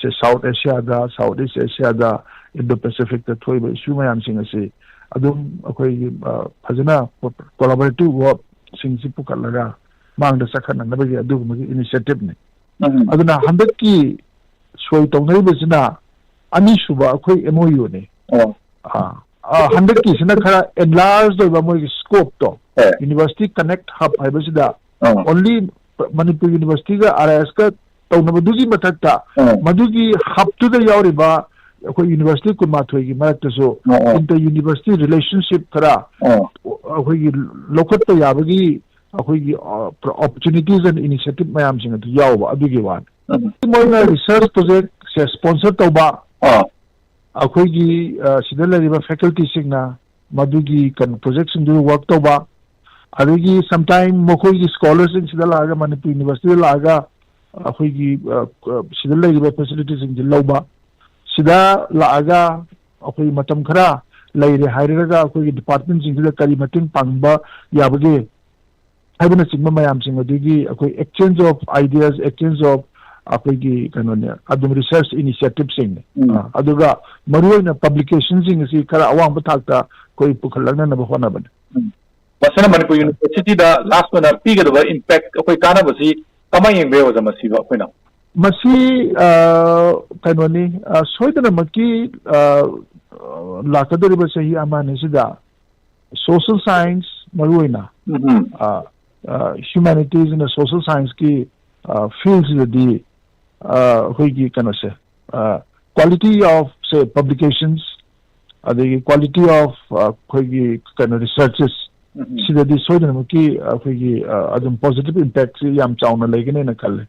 ꯁꯦ South Asia ꯗ, South East Asia ꯗ, Indo Pacific ꯇ ꯊꯣꯛꯏꯕ issue ꯃꯌꯥꯝꯁꯤꯡ ꯑꯁꯤ ꯑꯗꯨꯝ ꯑꯩꯈꯣꯏꯒꯤ, ꯑ, ꯐꯖꯅ collaborative work ꯁꯤꯡꯁꯤ ꯄꯨꯈꯠꯂꯒ ꯃꯥꯡꯗ ꯆꯠꯈꯠꯅꯅꯕꯒꯤ ꯑꯗꯨꯒꯨꯝꯕꯒꯤ initiative ꯅꯤ꯫ ꯑꯗꯨꯅ ꯍꯟꯗꯛꯀꯤ ꯁꯣꯏ ꯇꯧꯅꯔꯤꯕꯁꯤꯅ ꯑꯅꯤꯁꯨꯕ ꯑꯩꯈꯣꯏ M O U ꯅꯤ꯫ ꯑ, ꯑ, ꯍꯟꯗꯛꯀꯤꯁꯤꯅ ꯈꯔ enlarge ꯑꯣꯏꯕ ꯃꯣꯏꯒꯤ scope ꯇꯣ꯫ University Connect Hub ꯍꯥꯏꯕꯁꯤꯗ only ꯃꯅꯤꯄꯨꯔ university ꯒ R I S ꯀ ꯇꯧꯅꯕꯗꯨꯒꯤ ꯃꯊꯛꯇ, ꯑꯥ꯫ ꯃꯗꯨꯒꯤ ꯍꯕꯇꯨꯗ ꯌꯥꯎꯔꯤꯕ ꯑꯩꯈꯣꯏ ꯌꯨꯅꯤꯚꯔꯁꯤꯇꯤ ꯀꯨꯟꯃꯥꯊꯣꯏꯒꯤ ꯃꯔꯛꯇꯁꯨ ꯑꯥ, ꯑꯥ꯫ Inter university relationship ꯈꯔ ꯑꯥ꯫ ꯑꯩꯈꯣꯏꯒꯤ ꯂꯧꯈꯠꯄ ꯌꯥꯕꯒꯤ ꯑꯩꯈꯣꯏꯒꯤ, ꯑ, opportunities and initiative ꯃꯌꯥꯝꯁꯤꯡ ꯑꯗꯨ ꯌꯥꯎꯕ ꯑꯗꯨꯒꯤ ꯋꯥꯅꯤ꯫ ꯎꯝ꯫ ꯃꯣꯏꯅ research project ꯁꯦ sponsor ꯇꯧꯕ, ꯑꯥ꯫ ꯑꯩꯈꯣꯏꯒꯤ, ꯑ, ꯁꯤꯗ ꯂꯩꯔꯤꯕ faculty ꯁꯤꯡꯅ ꯃꯗꯨꯒꯤ ꯀꯩꯅꯣ project ꯁꯤꯡꯗꯨ work ꯇꯧꯕ, ꯑꯗꯒꯤ sometime ꯃꯈꯣꯏꯒꯤ scholar ꯁꯤꯡ ꯁꯤꯗ ꯂꯥꯛꯑꯒ, ꯃꯅꯤꯄꯨꯔ ꯌꯨꯅꯤꯚꯔꯁꯤꯇꯤꯗ ꯂꯥꯛꯑꯒ, ꯑꯩꯈꯣꯏꯒꯤ, ꯑ, ꯑ, ꯁꯤꯗ ꯂꯩꯔꯤꯕ facility ꯁꯤꯡꯁꯤ ꯂꯧꯕ, ꯁꯤꯗ ꯂꯥꯛꯑꯒ ꯑꯩꯈꯣꯏ ꯃꯇꯝ ꯈꯔ ꯂꯩꯔꯦ ꯍꯥꯏꯔꯒ ꯑꯩꯈꯣꯏꯒꯤ department ꯁꯤꯡꯁꯤꯗ ꯀꯔꯤ ꯃꯇꯦꯡ ꯄꯥꯡꯕ ꯌꯥꯕꯒꯦ ꯍꯥꯏꯕꯅꯆꯤꯡꯕ ꯃꯌꯥꯝꯁꯤꯡ ꯑꯗꯨꯒꯤ ꯑꯩꯈꯣꯏ exchange of ideas, exchange of ꯑꯩꯈꯣꯏꯒꯤ ꯀꯩꯅꯣꯅꯦ, ꯑꯗꯨꯝ research initiative ꯁꯤꯡꯅꯦ꯫ ꯎꯝ꯫ ꯑ, ꯑꯗꯨꯒ ꯃꯔꯨꯑꯣꯏꯅ publication ꯁꯤꯡ ꯑꯁꯤ ꯈꯔ ꯑꯋꯥꯡꯕ ꯊꯥꯛꯇ ꯑꯩꯈꯣꯏ ꯄꯨꯈꯠꯂꯛꯅꯅꯕ ꯍꯣꯠꯅꯕꯅꯦ꯫ ꯎꯝ꯫ ꯃꯁꯤꯅ ꯃꯅꯤꯄꯨꯔ ꯌꯨꯅꯤꯚꯔꯁꯤꯇꯤꯗ last ꯑꯣꯏꯅ ꯄꯤꯒꯗꯕ impact, ꯑꯩꯈꯣꯏ ꯀꯥꯟꯅꯕꯁꯤ ꯀꯃꯥꯏꯅ ꯌꯦꯡꯕ ꯌꯥꯏ, ꯑꯣꯖꯥ, ꯃꯁꯤꯕꯨ ꯑꯩꯈꯣꯏꯅ? ꯃꯁꯤ, ꯑ, ꯀꯩꯅꯣꯅꯤ, ꯑ, ꯁꯣꯏꯗꯅꯃꯛꯀꯤ, ꯑ, ꯑ, ꯂꯥꯛꯀꯗꯧꯔꯤꯕ ꯆꯍꯤ ꯑꯃ ꯑꯅꯤꯁꯤꯗ social science ꯃꯔꯨꯑꯣꯏꯅ, ꯎꯝ꯫ ꯑ, ꯑ, humanities and social science ꯀꯤ, ꯑ, field ꯁꯤꯗꯗꯤ, ꯑ, ꯑꯩꯈꯣꯏꯒꯤ ꯀꯩꯅꯣꯁꯦ, ꯑ, quality of, say, publications, ꯑꯗꯒꯤ quality of, ꯑ, ꯑꯩꯈꯣꯏꯒꯤ ꯀꯩꯅꯣ researches, ꯎꯝ꯫ ꯁꯤꯗꯗꯤ ꯁꯣꯏꯗꯅꯃꯛꯀꯤ ꯑꯩꯈꯣꯏꯒꯤ, ꯑ, ꯑꯗꯨꯝ positive impact ꯁꯤ ꯌꯥꯝ ꯆꯥꯎꯅ ꯂꯩꯒꯅꯦꯅ ꯈꯜꯂꯦ꯫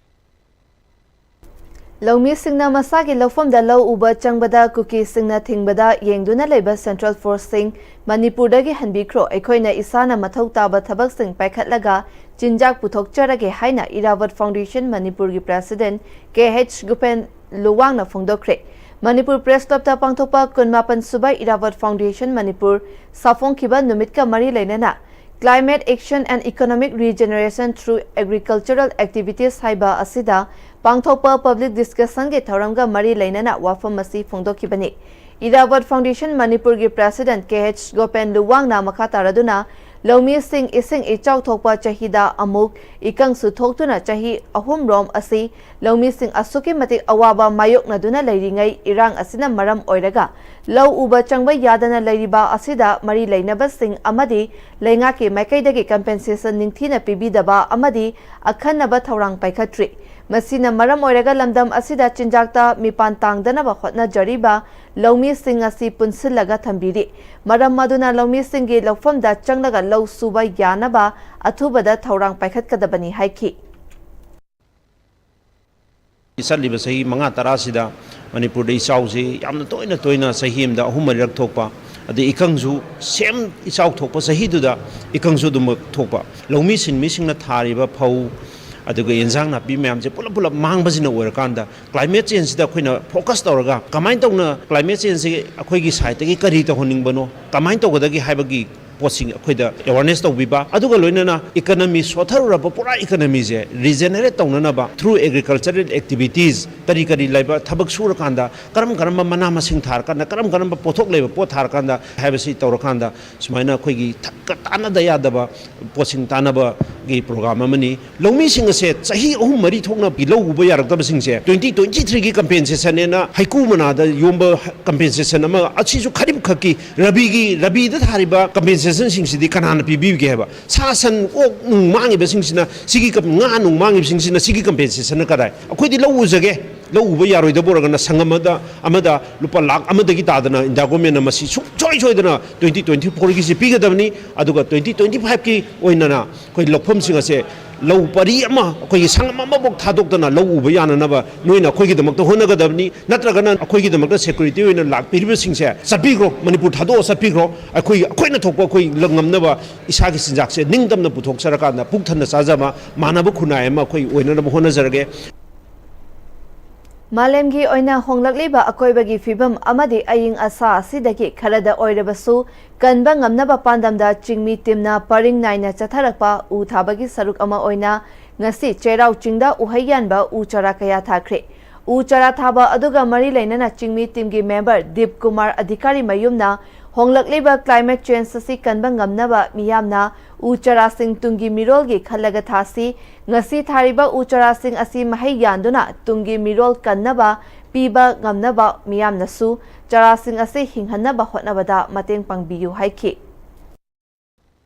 ꯂꯧꯃꯤꯁꯤꯡꯅ ꯃꯁꯥꯒꯤ ꯂꯧꯐꯝꯗ ꯂꯧ ꯎꯕ ꯆꯪꯕꯗ ꯀꯨꯀꯤꯁꯤꯡꯅ ꯊꯤꯡꯕꯗ ꯌꯦꯡꯗꯨꯅ ꯂꯩꯕ central force ꯁꯤꯡ ꯃꯅꯤꯄꯨꯔꯗꯒꯤ ꯍꯟꯕꯤꯈ꯭ꯔꯣ, ꯑꯩꯈꯣꯏꯅ ꯏꯁꯥꯅ ꯃꯊꯧ ꯇꯥꯕ ꯊꯕꯛꯁꯤꯡ ꯄꯥꯏꯈꯠꯂꯒ ꯆꯤꯟꯖꯥꯛ ꯄꯨꯊꯣꯛꯆꯔꯒꯦ ꯍꯥꯏꯅ ꯏꯔꯥꯕꯠ Foundation ꯃꯅꯤꯄꯨꯔꯒꯤ president ꯀꯦ ꯑꯩꯆ ꯒꯣꯄꯦꯟ ꯂꯨꯋꯥꯡꯅ ꯐꯣꯡꯗꯣꯛꯈ꯭ꯔꯦ꯫ ꯃꯅꯤꯄꯨꯔ Press Club ꯇ ꯄꯥꯡꯊꯣꯛꯄ ꯀꯨꯟꯃꯥꯄꯟ ꯁꯨꯕ ꯏꯔꯥꯕꯠ Foundation ꯃꯅꯤꯄꯨꯔ ꯁꯥꯐꯣꯡꯈꯤꯕ ꯅꯨꯃꯤꯠꯀ ꯃꯔꯤ ꯂꯩꯅꯅ Climate Action and Economic Regeneration Through Agricultural Activities ꯍꯥꯏꯕ ꯑꯁꯤꯗ ꯄꯥꯡꯊꯣꯛꯄ public discussion ꯒꯤ ꯊꯧꯔꯝꯒ ꯃꯔꯤ ꯂꯩꯅꯅ ꯋꯥꯐꯝ ꯑꯁꯤ ꯐꯣꯡꯗꯣꯛꯈꯤꯕꯅꯤ꯫ ꯏꯔꯥꯕꯠ Foundation ꯃꯅꯤꯄꯨꯔꯒꯤ president ꯀꯦ ꯑꯩꯆ ꯒꯣꯄꯦꯟ ꯂꯨꯋꯥꯡꯅ ꯃꯈꯥ ꯇꯥꯔꯗꯨꯅ ꯂꯧꯃꯤꯁꯤꯡ ꯏꯁꯤꯡ ꯏꯆꯥꯎ ꯊꯣꯛꯄ ꯆꯍꯤꯗ ꯑꯃꯨꯛ ꯏꯀꯪꯁꯨ ꯊꯣꯛꯇꯨꯅ ꯆꯍꯤ ꯑꯍꯨꯝꯔꯣꯝ ꯑꯁꯤ ꯂꯧꯃꯤꯁꯤꯡ ꯑꯁꯨꯛꯀꯤ ꯃꯇꯤꯛ ꯑꯋꯥꯕ ꯃꯥꯌꯣꯛꯅꯗꯨꯅ ꯂꯩꯔꯤꯉꯩ, ꯏꯔꯥꯡ ꯑꯁꯤꯅ ꯃꯔꯝ ꯑꯣꯏꯔꯒ ꯂꯧ ꯎꯕ ꯆꯪꯕ ꯌꯥꯗꯅ ꯂꯩꯔꯤꯕ ꯑꯁꯤꯗ ꯃꯔꯤ ꯂꯩꯅꯕꯁꯤꯡ ꯑꯃꯗꯤ ꯂꯩꯉꯥꯛꯀꯤ ꯃꯥꯏꯀꯩꯗꯒꯤ compensation ꯅꯤꯡꯊꯤꯅ ꯄꯤꯕꯤꯗꯕ ꯑꯃꯗꯤ ꯑꯈꯟꯅꯕ ꯊꯧꯔꯥꯡ ꯄꯥꯏꯈꯠꯇ꯭ꯔꯤ꯫ ꯃꯁꯤꯅ ꯃꯔꯝ ꯑꯣꯏꯔꯒ ꯂꯝꯗꯝ ꯑꯁꯤꯗ ꯆꯤꯟꯖꯥꯛꯇ ꯃꯤꯄꯥꯟ ꯇꯥꯡꯗꯅꯕ ꯍꯣꯠꯅꯖꯔꯤꯕ ꯂꯧꯃꯤꯁꯤꯡ ꯑꯁꯤ ꯄꯨꯟꯁꯤꯜꯂꯒ ꯊꯝꯕꯤꯔꯤ꯫ ꯃꯔꯝ ꯑꯗꯨꯅ ꯂꯧꯃꯤꯁꯤꯡꯒꯤ ꯂꯧꯐꯝꯗ ꯆꯪꯂꯒ ꯂꯧ ꯁꯨꯕ ꯌꯥꯅꯕ ꯑꯊꯨꯕꯗ ꯊꯧꯔꯥꯡ ꯄꯥꯏꯈꯠꯀꯗꯕꯅꯤ ꯍꯥꯏꯈꯤ꯫ ꯆꯠꯂꯤꯕ ꯆꯍꯤ ꯃꯉꯥ ꯇꯔꯥꯁꯤꯗ ꯃꯅꯤꯄꯨꯔꯗ ꯏꯆꯥꯎꯁꯤ ꯌꯥꯝꯅ ꯇꯣꯏꯅ ꯇꯣꯏꯅ ꯆꯍꯤ ꯑꯃꯗ ꯑꯍꯨꯝ ꯃꯔꯤꯔꯛ ꯊꯣꯛꯄ, ꯑꯗꯩ ꯏꯀꯪꯁꯨ ꯁꯦꯝ ꯏꯆꯥꯎ ꯊꯣꯛꯄ ꯆꯍꯤꯗꯨꯗ ꯏꯀꯪꯁꯨ ꯑꯗꯨꯃꯛ ꯊꯣꯛꯄ꯫ ꯂꯧꯃꯤ ꯁꯤꯟꯃꯤꯁꯤꯡꯅ ꯊꯥꯔꯤꯕ ꯐꯧ, ꯑꯗꯨꯒ ꯌꯦꯟꯁꯥꯡ ꯅꯥꯄꯤ ꯃꯌꯥꯝꯁꯦ ꯄꯨꯂꯞ ꯄꯨꯂꯞ ꯃꯥꯡꯕꯁꯤꯅ ꯑꯣꯏꯔꯀꯥꯟꯗ, ꯀ꯭ꯂꯥꯏꯃꯦꯠ ꯆꯦꯟꯖꯁꯤꯗ ꯑꯩꯈꯣꯏꯅ ꯐꯣꯀꯁ ꯇꯧꯔꯒ ꯀꯃꯥꯏꯅ ꯇꯧꯅ ꯀ꯭ꯂꯥꯏꯃꯦꯠ ꯆꯦꯟꯖꯁꯤ ꯑꯩꯈꯣꯏꯒꯤ ꯁꯥꯏꯠꯇꯒꯤ ꯀꯔꯤ ꯇꯧꯍꯟꯅꯤꯡꯕꯅꯣ, ꯀꯃꯥꯏꯅ ꯇꯧꯒꯗꯒꯦ ꯍꯥꯏꯕꯒꯤ ꯄꯣꯠꯁꯤꯡ ꯑꯩꯈꯣꯏꯗ ꯑꯦꯋꯥꯔꯅꯦꯁ ꯇꯧꯕꯤꯕ, ꯑꯗꯨꯒ ꯂꯣꯏꯅꯅ ꯏꯀꯅꯃꯤ, ꯁꯣꯠꯊꯔꯨꯔꯕ ꯄꯨꯔꯥ ꯏꯀꯅꯃꯤꯁꯦ ꯔꯤꯖꯦꯅꯦꯔꯦꯠ ꯇꯧꯅꯅꯕ through agricultural activities, ꯀꯔꯤ ꯀꯔꯤ ꯂꯩꯕ ꯊꯕꯛ ꯁꯨꯔꯀꯥꯟꯗ ꯀꯔꯝ ꯀꯔꯝꯕ ꯃꯅꯥ ꯃꯁꯤꯡ ꯊꯥꯔꯀꯥꯟꯗ, ꯀꯔꯝ ꯀꯔꯝꯕ ꯄꯣꯠꯊꯣꯛ ꯂꯩꯕ ꯄꯣꯠ ꯊꯥꯔꯀꯥꯟꯗ ꯍꯥꯏꯕꯁꯤ ꯇꯧꯔꯀꯥꯟꯗ, ꯁꯨꯃꯥꯏꯅ ꯑꯩꯈꯣꯏꯒꯤ ꯊ-, ꯀ-, ꯇꯥꯟꯅꯗ ꯌꯥꯗꯕ ꯄꯣꯠꯁꯤꯡ ꯇꯥꯟꯅꯕꯒꯤ ꯄ꯭ꯔꯣꯒ꯭ꯔꯥꯝ ꯑꯃꯅꯤ꯫ ꯂꯧꯃꯤꯁꯤꯡ ꯑꯁꯦ ꯆꯍꯤ ꯑꯍꯨꯝ ꯃꯔꯤ ꯊꯣꯛꯅ ꯂꯧ ꯎꯕ ꯌꯥꯔꯛꯇꯕꯁꯤꯡꯁꯦ twenty twenty three ꯒꯤ compensation ꯍꯥꯏꯅ ꯍꯩꯀꯨ ꯃꯅꯥꯗ ꯌꯣꯝꯕ compensation ꯑꯃ, ꯑꯁꯤꯁꯨ ꯈꯔꯤꯞ ꯈꯛꯀꯤ, ꯔꯕꯤꯒꯤ, ꯔꯕꯤꯗ ꯊꯥꯔꯤꯕ compensation ꯁꯤꯡꯁꯤꯗꯤ ꯀꯅꯥꯅ ꯄꯤꯕꯤꯒꯦ ꯍꯥꯏꯕ? ꯁꯥ ꯁꯟ, ꯑꯣꯛ ꯅꯨꯡ ꯃꯥꯡꯉꯤꯕꯁꯤꯡꯁꯤꯅ, ꯁꯤꯒꯤ ꯀꯝ-, ꯉꯥ ꯅꯨꯡ ꯃꯥꯡꯉꯤꯕꯁꯤꯡꯁꯤꯅ ꯁꯤꯒꯤ compensation ꯅ ꯀꯗꯥꯏ? ꯑꯩꯈꯣꯏꯗꯤ ꯂꯧ ꯎꯖꯒꯦ, ꯂꯧ ꯎꯕ ꯌꯥꯔꯣꯏꯗꯕ ꯑꯣꯏꯔꯒꯅ ꯁꯪꯒꯝ ꯑꯃꯗ, ꯑꯃꯗ ꯂꯨꯄꯥ ꯂꯥꯈ ꯑꯃꯗꯒꯤ ꯇꯥꯗꯅ ꯏꯟꯗꯤꯌꯥ ꯒꯣꯔꯃꯦꯟꯅ ꯃꯁꯤ ꯁꯨꯡꯁꯣꯏ ꯁꯣꯏꯗꯅ twenty twenty four ꯒꯤꯁꯤ ꯄꯤꯒꯗꯕꯅꯤ꯫ ꯑꯗꯨꯒ twenty twenty five ꯀꯤ ꯑꯣꯏꯅꯅ ꯑꯩꯈꯣꯏ ꯂꯧꯐꯝꯁꯤꯡ ꯑꯁꯦ ꯂꯧ ꯄꯔꯤ ꯑꯃ, ꯑꯩꯈꯣꯏꯒꯤ ꯁꯪꯒꯝ ꯑꯃꯐꯥꯎ ꯊꯥꯗꯣꯛꯇꯅ ꯂꯧ ꯎꯕ ꯌꯥꯅꯅꯕ ꯅꯣꯏꯅ ꯑꯩꯈꯣꯏꯒꯤꯗꯃꯛꯇ ꯍꯣꯠꯅꯒꯗꯕꯅꯤ꯫ ꯅꯠꯇ꯭ꯔꯒꯅ ꯑꯩꯈꯣꯏꯒꯤꯗꯃꯛꯇ ꯁꯦꯀ꯭ꯌꯨꯔꯤꯇꯤ ꯑꯣꯏꯅ ꯂꯥꯛꯄꯤꯔꯤꯕꯁꯤꯡꯁꯦ ꯆꯠꯄꯤꯈ꯭ꯔꯣ, ꯃꯅꯤꯄꯨꯔ ꯊꯥꯗꯣꯛꯑ ꯆꯠꯄꯤꯈ꯭ꯔꯣ꯫ ꯑꯩꯈꯣꯏ, ꯑꯩꯈꯣꯏꯅ ꯊꯣꯛꯄ ꯑꯩꯈꯣꯏ ꯉꯝꯅꯕ ꯏꯁꯥꯒꯤ ꯆꯤꯟꯖꯥꯛꯁꯦ ꯅꯤꯡꯇꯝꯅ ꯄꯨꯊꯣꯛꯆꯔꯀꯥꯟꯗ ꯄꯨꯛ ꯊꯟꯅ ꯆꯥꯖꯕ ꯃꯥꯟꯅꯕ ꯈꯨꯟꯅꯥꯏ ꯑꯃ ꯑꯩꯈꯣꯏ ꯑꯣꯏꯅꯅꯕ ꯍꯣꯠꯅꯖꯔꯒꯦ꯫ ꯃꯥꯂꯦꯝꯒꯤ ꯑꯣꯏꯅ ꯍꯣꯡꯂꯛꯂꯤꯕ ꯑꯀꯣꯏꯕꯒꯤ ꯐꯤꯕꯝ ꯑꯃꯗꯤ ꯑꯏꯪ ꯑꯁꯥ ꯑꯁꯤꯗꯒꯤ ꯈꯔꯗ ꯑꯣꯏꯔꯕꯁꯨ ꯀꯟꯕ ꯉꯝꯅꯕ ꯄꯥꯟꯗꯝꯗ ꯆꯤꯡꯃꯤ ꯇꯤꯝꯅ ꯄꯔꯤꯡ ꯅꯥꯏꯅ ꯆꯠꯊꯔꯛꯄ ꯎ ꯊꯥꯕꯒꯤ ꯁꯔꯨꯛ ꯑꯃ ꯑꯣꯏꯅ ꯉꯁꯤ ꯆꯩꯔꯥꯎ ꯆꯤꯡꯗ ꯎꯍꯩ ꯌꯥꯟꯕ ꯎ ꯆꯥꯔꯥ ꯀꯌꯥ ꯊꯥꯈ꯭ꯔꯦ꯫ ꯎ ꯆꯥꯔꯥ ꯊꯥꯕ ꯑꯗꯨꯒ ꯃꯔꯤ ꯂꯩꯅꯅ ꯆꯤꯡꯃꯤ ꯇꯤꯝꯒꯤ ꯃꯦꯝꯕꯔ ꯗꯤꯞ ꯀꯨꯃꯥꯔ ꯑꯙꯤꯀꯥꯔꯤ ꯃꯌꯨꯝꯅ ꯍꯣꯡꯂꯛꯂꯤꯕ climate change ꯑꯁꯤ ꯀꯟꯕ ꯉꯝꯅꯕ ꯃꯤꯌꯥꯝꯅ ꯎ ꯆꯥꯔꯥꯁꯤꯡ ꯇꯨꯡꯒꯤ ꯃꯤꯔꯣꯜꯒꯤ ꯈꯜꯂꯒ ꯊꯥꯁꯤ꯫ ꯉꯁꯤ ꯊꯥꯔꯤꯕ ꯎ ꯆꯥꯔꯥꯁꯤꯡ ꯑꯁꯤ ꯃꯍꯩ ꯌꯥꯟꯗꯨꯅ ꯇꯨꯡꯒꯤ ꯃꯤꯔꯣꯜ ꯀꯟꯅꯕ ꯄꯤꯕ ꯉꯝꯅꯕ ꯃꯤꯌꯥꯝꯅꯁꯨ ꯆꯥꯔꯥꯁꯤꯡ ꯑꯁꯤ ꯍꯤꯡꯍꯟꯅꯕ ꯍꯣꯠꯅꯕꯗ ꯃꯇꯦꯡ ꯄꯥꯡꯕꯤꯌꯨ ꯍꯥꯏꯈꯤ꯫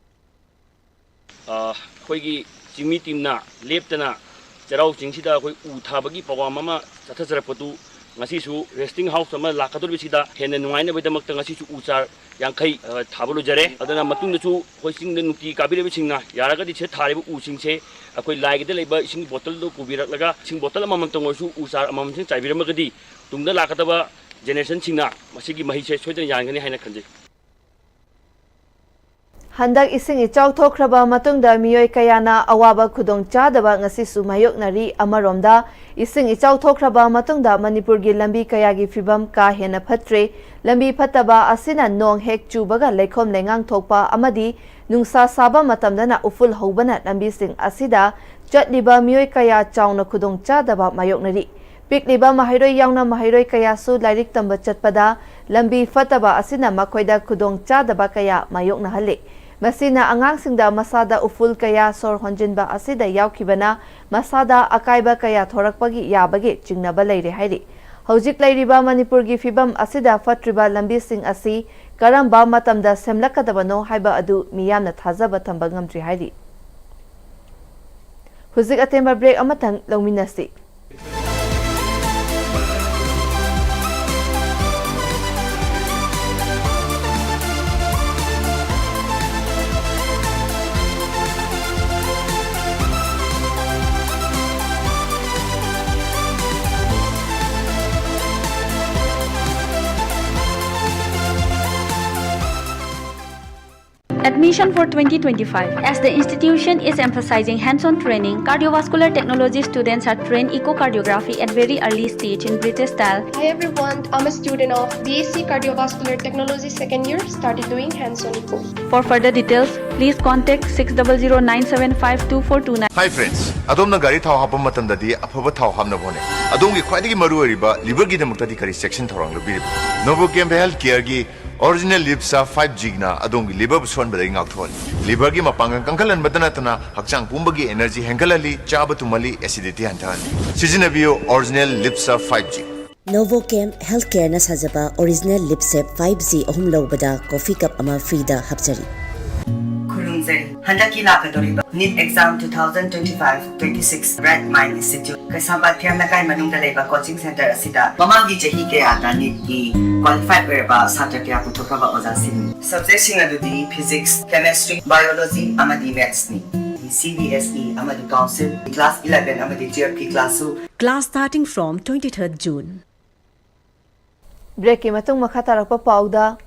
ꯑ, ꯑꯩꯈꯣꯏꯒꯤ ꯆꯤꯡꯃꯤ ꯇꯤꯝꯅ ꯂꯦꯞꯇꯅ ꯆꯩꯔꯥꯎ ꯆꯤꯡꯁꯤꯗ ꯑꯩꯈꯣꯏ ꯎ ꯊꯥꯕꯒꯤ ꯄ꯭ꯔꯣꯒ꯭ꯔꯥꯝ ꯑꯃ ꯆꯠꯊꯖꯔꯛꯄꯗꯨ ꯉꯁꯤꯁꯨ ꯔꯦꯁꯇꯤꯡ ꯍꯥꯎꯁ ꯑꯃ ꯂꯥꯛꯀꯗꯧꯔꯤꯕꯁꯤꯗ ꯍꯦꯟꯅ ꯅꯨꯡꯉꯥꯏꯅꯕꯒꯤꯗꯃꯛꯇ ꯉꯁꯤꯁꯨ ꯎ ꯆꯥꯔ ꯌꯥꯡꯈꯩ, ꯑ, ꯊꯥꯕ ꯂꯣꯏꯖꯔꯦ꯫ ꯑꯗꯨꯅ ꯃꯇꯨꯡꯗꯁꯨ ꯑꯩꯈꯣꯏ ꯆꯤꯡꯗ ꯅꯨꯡꯇꯤ ꯀꯥꯕꯤꯔꯤꯕꯁꯤꯡꯅ ꯌꯥꯔꯒꯗꯤ ꯁꯤꯗ ꯊꯥꯔꯤꯕ ꯎꯁꯤꯡꯁꯦ ꯑꯩꯈꯣꯏ ꯂꯥꯏꯒꯤꯗ ꯂꯩꯕ ꯏꯁꯤꯡꯒꯤ ꯕꯣꯇꯜꯗꯣ ꯄꯨꯕꯤꯔꯛꯂꯒ ꯏꯁꯤꯡ ꯕꯣꯇꯜ ꯑꯃꯃꯝꯇꯪ ꯑꯣꯏꯔꯁꯨ ꯎ ꯆꯥꯔ ꯑꯃꯃꯝꯁꯤꯡ ꯆꯥꯏꯕꯤꯔꯝꯃꯒꯗꯤ ꯇꯨꯡꯗ ꯂꯥꯛꯀꯗꯕ ꯖꯦꯅꯦꯔꯦꯁꯟꯁꯤꯡꯅ ꯃꯁꯤꯒꯤ ꯃꯍꯩꯁꯦ ꯁꯣꯏꯗꯅ ꯌꯥꯟꯒꯅꯤ ꯍꯥꯏꯅ ꯈꯟꯖꯩ꯫ ꯍꯟꯗꯛ ꯏꯁꯤꯡ ꯏꯆꯥꯎ ꯊꯣꯛꯈ꯭ꯔꯕ ꯃꯇꯨꯡꯗ ꯃꯤꯑꯣꯏ ꯀꯌꯥꯅ ꯑꯋꯥꯕ ꯈꯨꯗꯣꯡꯆꯥꯗꯕ ꯉꯁꯤꯁꯨ ꯃꯥꯌꯣꯛꯅꯔꯤ꯫ ꯑꯃꯔꯣꯝꯗ, ꯏꯁꯤꯡ ꯏꯆꯥꯎ ꯊꯣꯛꯈ꯭ꯔꯕ ꯃꯇꯨꯡꯗ ꯃꯅꯤꯄꯨꯔꯒꯤ ꯂꯝꯕꯤ ꯀꯌꯥꯒꯤ ꯐꯤꯕꯝ ꯀꯥ ꯍꯦꯟꯅ ꯐꯠꯇ꯭ꯔꯦ꯫ ꯂꯝꯕꯤ ꯐꯠꯇꯕ ꯑꯁꯤꯅ ꯅꯣꯡ ꯍꯦꯛ ꯆꯨꯕꯒ ꯂꯩꯈꯣꯝ ꯂꯩꯉꯥꯡ ꯊꯣꯛꯄ ꯑꯃꯗꯤ ꯅꯨꯡꯁꯥ ꯁꯥꯕ ꯃꯇꯝꯗꯅ ꯎꯐꯨꯜ ꯍꯧꯕꯅ ꯂꯝꯕꯤꯁꯤꯡ ꯑꯁꯤꯗ ꯆꯠꯂꯤꯕ ꯃꯤꯑꯣꯏ ꯀꯌꯥ ꯆꯥꯎꯅ ꯈꯨꯗꯣꯡꯆꯥꯗꯕ ꯃꯥꯌꯣꯛꯅꯔꯤ꯫ ꯄꯤꯛꯂꯤꯕ ꯃꯍꯩꯔꯣꯏ ꯌꯥꯎꯅ ꯃꯍꯩꯔꯣꯏ ꯀꯌꯥꯁꯨ ꯂꯥꯏꯔꯤꯛ ꯇꯝꯕ ꯆꯠꯄꯗ ꯂꯝꯕꯤ ꯐꯠꯇꯕ ꯑꯁꯤꯅ ꯃꯈꯣꯏꯗ ꯈꯨꯗꯣꯡ ꯆꯥꯗꯕ ꯀꯌꯥ ꯃꯥꯌꯣꯛꯅꯍꯜꯂꯤ꯫ ꯃꯁꯤꯅ ꯑꯉꯥꯡꯁꯤꯡꯗ ꯃꯁꯥꯗ ꯎꯐꯨꯜ ꯀꯌꯥ ꯁꯣꯔ ꯍꯣꯟꯖꯤꯟꯕ ꯑꯁꯤꯗ ꯌꯥꯎꯈꯤꯕꯅ ꯃꯁꯥꯗ ꯑꯀꯥꯏꯕ ꯀꯌꯥ ꯊꯣꯔꯛꯄꯒꯤ ꯌꯥꯕꯒꯤ ꯆꯤꯡꯅꯕ ꯂꯩꯔꯦ ꯍꯥꯏꯔꯤ꯫ ꯍꯧꯖꯤꯛ ꯂꯩꯔꯤꯕ ꯃꯅꯤꯄꯨꯔꯒꯤ ꯐꯤꯕꯝ ꯑꯁꯤꯗ ꯐꯠꯇ꯭ꯔꯤꯕ ꯂꯝꯕꯤꯁꯤꯡ ꯑꯁꯤ ꯀꯔꯝꯕ ꯃꯇꯝꯗ ꯁꯦꯝꯂꯛꯀꯗꯕꯅꯣ ꯍꯥꯏꯕ ꯑꯗꯨ ꯃꯤꯌꯥꯝꯅ ꯊꯥꯖꯕ ꯊꯝꯕ ꯉꯝꯗ꯭ꯔꯤ ꯍꯥꯏꯔꯤ꯫ ꯍꯧꯖꯤꯛ ꯑꯇꯦꯟꯕ ꯕ꯭ꯔꯦꯛ ꯑꯃꯇꯪ ꯂꯧꯃꯤꯟꯅꯁꯤ꯫ Admission for twenty twenty-five. As the institution is emphasizing hands-on training, cardiovascular technology students are trained echocardiography at very early stage in British style. Hi everyone, I'm a student of B S C Cardiovascular Technology second year, started doing hands-on echo. For further details, please contact six double zero nine seven five two four two nine. Hi friends, ꯑꯗꯣꯝꯅ ꯒꯥꯔꯤ ꯊꯥꯎ ꯍꯥꯞꯄ ꯃꯇꯝꯗꯗꯤ ꯑꯐꯕ ꯊꯥꯎ ꯍꯥꯞꯅꯕ ꯍꯣꯠꯅꯩ꯫ ꯑꯗꯣꯝꯒꯤ ꯈ꯭ꯋꯥꯏꯗꯒꯤ ꯃꯔꯨꯑꯣꯏꯔꯤꯕ ꯂꯤꯚꯔꯒꯤꯗꯃꯛꯇꯗꯤ ꯀꯔꯤ ꯆꯦꯛꯁꯤꯟ ꯊꯧꯔꯥꯡ ꯂꯧꯕꯤꯔꯤꯕ? Novochem Health Careꯒꯤ Original Lips Up five Gꯅ ꯑꯗꯣꯝꯒꯤ ꯂꯤꯚꯔꯕꯨ ꯁꯣꯛꯍꯟꯕꯗꯒꯤ ꯉꯥꯛꯊꯣꯛꯍꯜꯂꯤ꯫ ꯂꯤꯚꯔꯒꯤ ꯃꯄꯥꯡꯒꯜ ꯀꯟꯈꯠꯍꯟꯕꯇ ꯅꯠꯇꯅ ꯍꯛꯆꯥꯡ ꯄꯨꯝꯕꯒꯤ energy ꯍꯦꯟꯒꯠꯍꯜꯂꯤ, ꯆꯥꯕ ꯇꯨꯝꯍꯜꯂꯤ, acidity ꯍꯟꯊꯍꯜꯂꯤ꯫ ꯁꯤꯖꯤꯟꯅꯕꯤꯌꯨ Original Lips Up five G꯫ Novochem Health Careꯅ ꯁꯥꯖꯕ Original Lips Up five G ꯑꯍꯨꯝ ꯂꯧꯕꯗ coffee cup ꯑꯃ freeꯗ ꯍꯥꯞꯆꯔꯤ꯫ ꯈꯨꯔꯨꯝꯖꯔꯤ꯫ ꯍꯟꯗꯛꯀꯤ ꯂꯥꯛꯀꯗꯧꯔꯤꯕ neat exam two thousand twenty five twenty six Bright Mind Institute ꯀꯩꯁꯥꯝꯄꯥꯠ ꯐꯤꯌꯝ ꯂꯩꯀꯥꯏ ꯃꯅꯨꯡꯗ ꯂꯩꯕ ꯀꯣꯆꯤꯡ ꯁꯦꯟꯇꯔ ꯑꯁꯤꯗ ꯃꯃꯥꯡꯒꯤ ꯆꯍꯤ ꯀꯌꯥꯗ ꯅꯤꯠꯀꯤ ꯀ꯭ꯋꯥꯂꯤꯐꯥꯏ ꯑꯣꯏꯔꯕ ꯁꯥꯇ꯭ꯔ ꯀꯌꯥ ꯄꯨꯊꯣꯛꯈ꯭ꯔꯕ ꯑꯣꯖꯥꯁꯤꯡꯅꯤ꯫ ꯁꯕꯖꯦꯛꯁꯤꯡ ꯑꯗꯨꯗꯤ ꯐꯤꯖꯤꯛꯁ, ꯀꯦꯃꯦꯁꯇ꯭ꯔꯤ, ꯕꯥꯏꯑꯣꯂꯣꯖꯤ ꯑꯃꯗꯤ ꯃꯦꯠꯁꯅꯤ꯫ ꯁꯤ ꯕꯤ ꯑꯦꯁ ꯏ ꯑꯃꯗꯤ ꯀꯥꯎꯟꯁꯤꯜ ꯀ꯭ꯂꯥꯁ eleven ꯑꯃꯗꯤ twelve ꯀꯤ ꯀ꯭ꯂꯥꯁꯁꯨ Class starting from twenty-third June. ꯕ꯭ꯔꯦꯛꯀꯤ ꯃꯇꯨꯡ ꯃꯈꯥ ꯇꯥꯔꯛꯄ ꯄꯥꯎꯗ,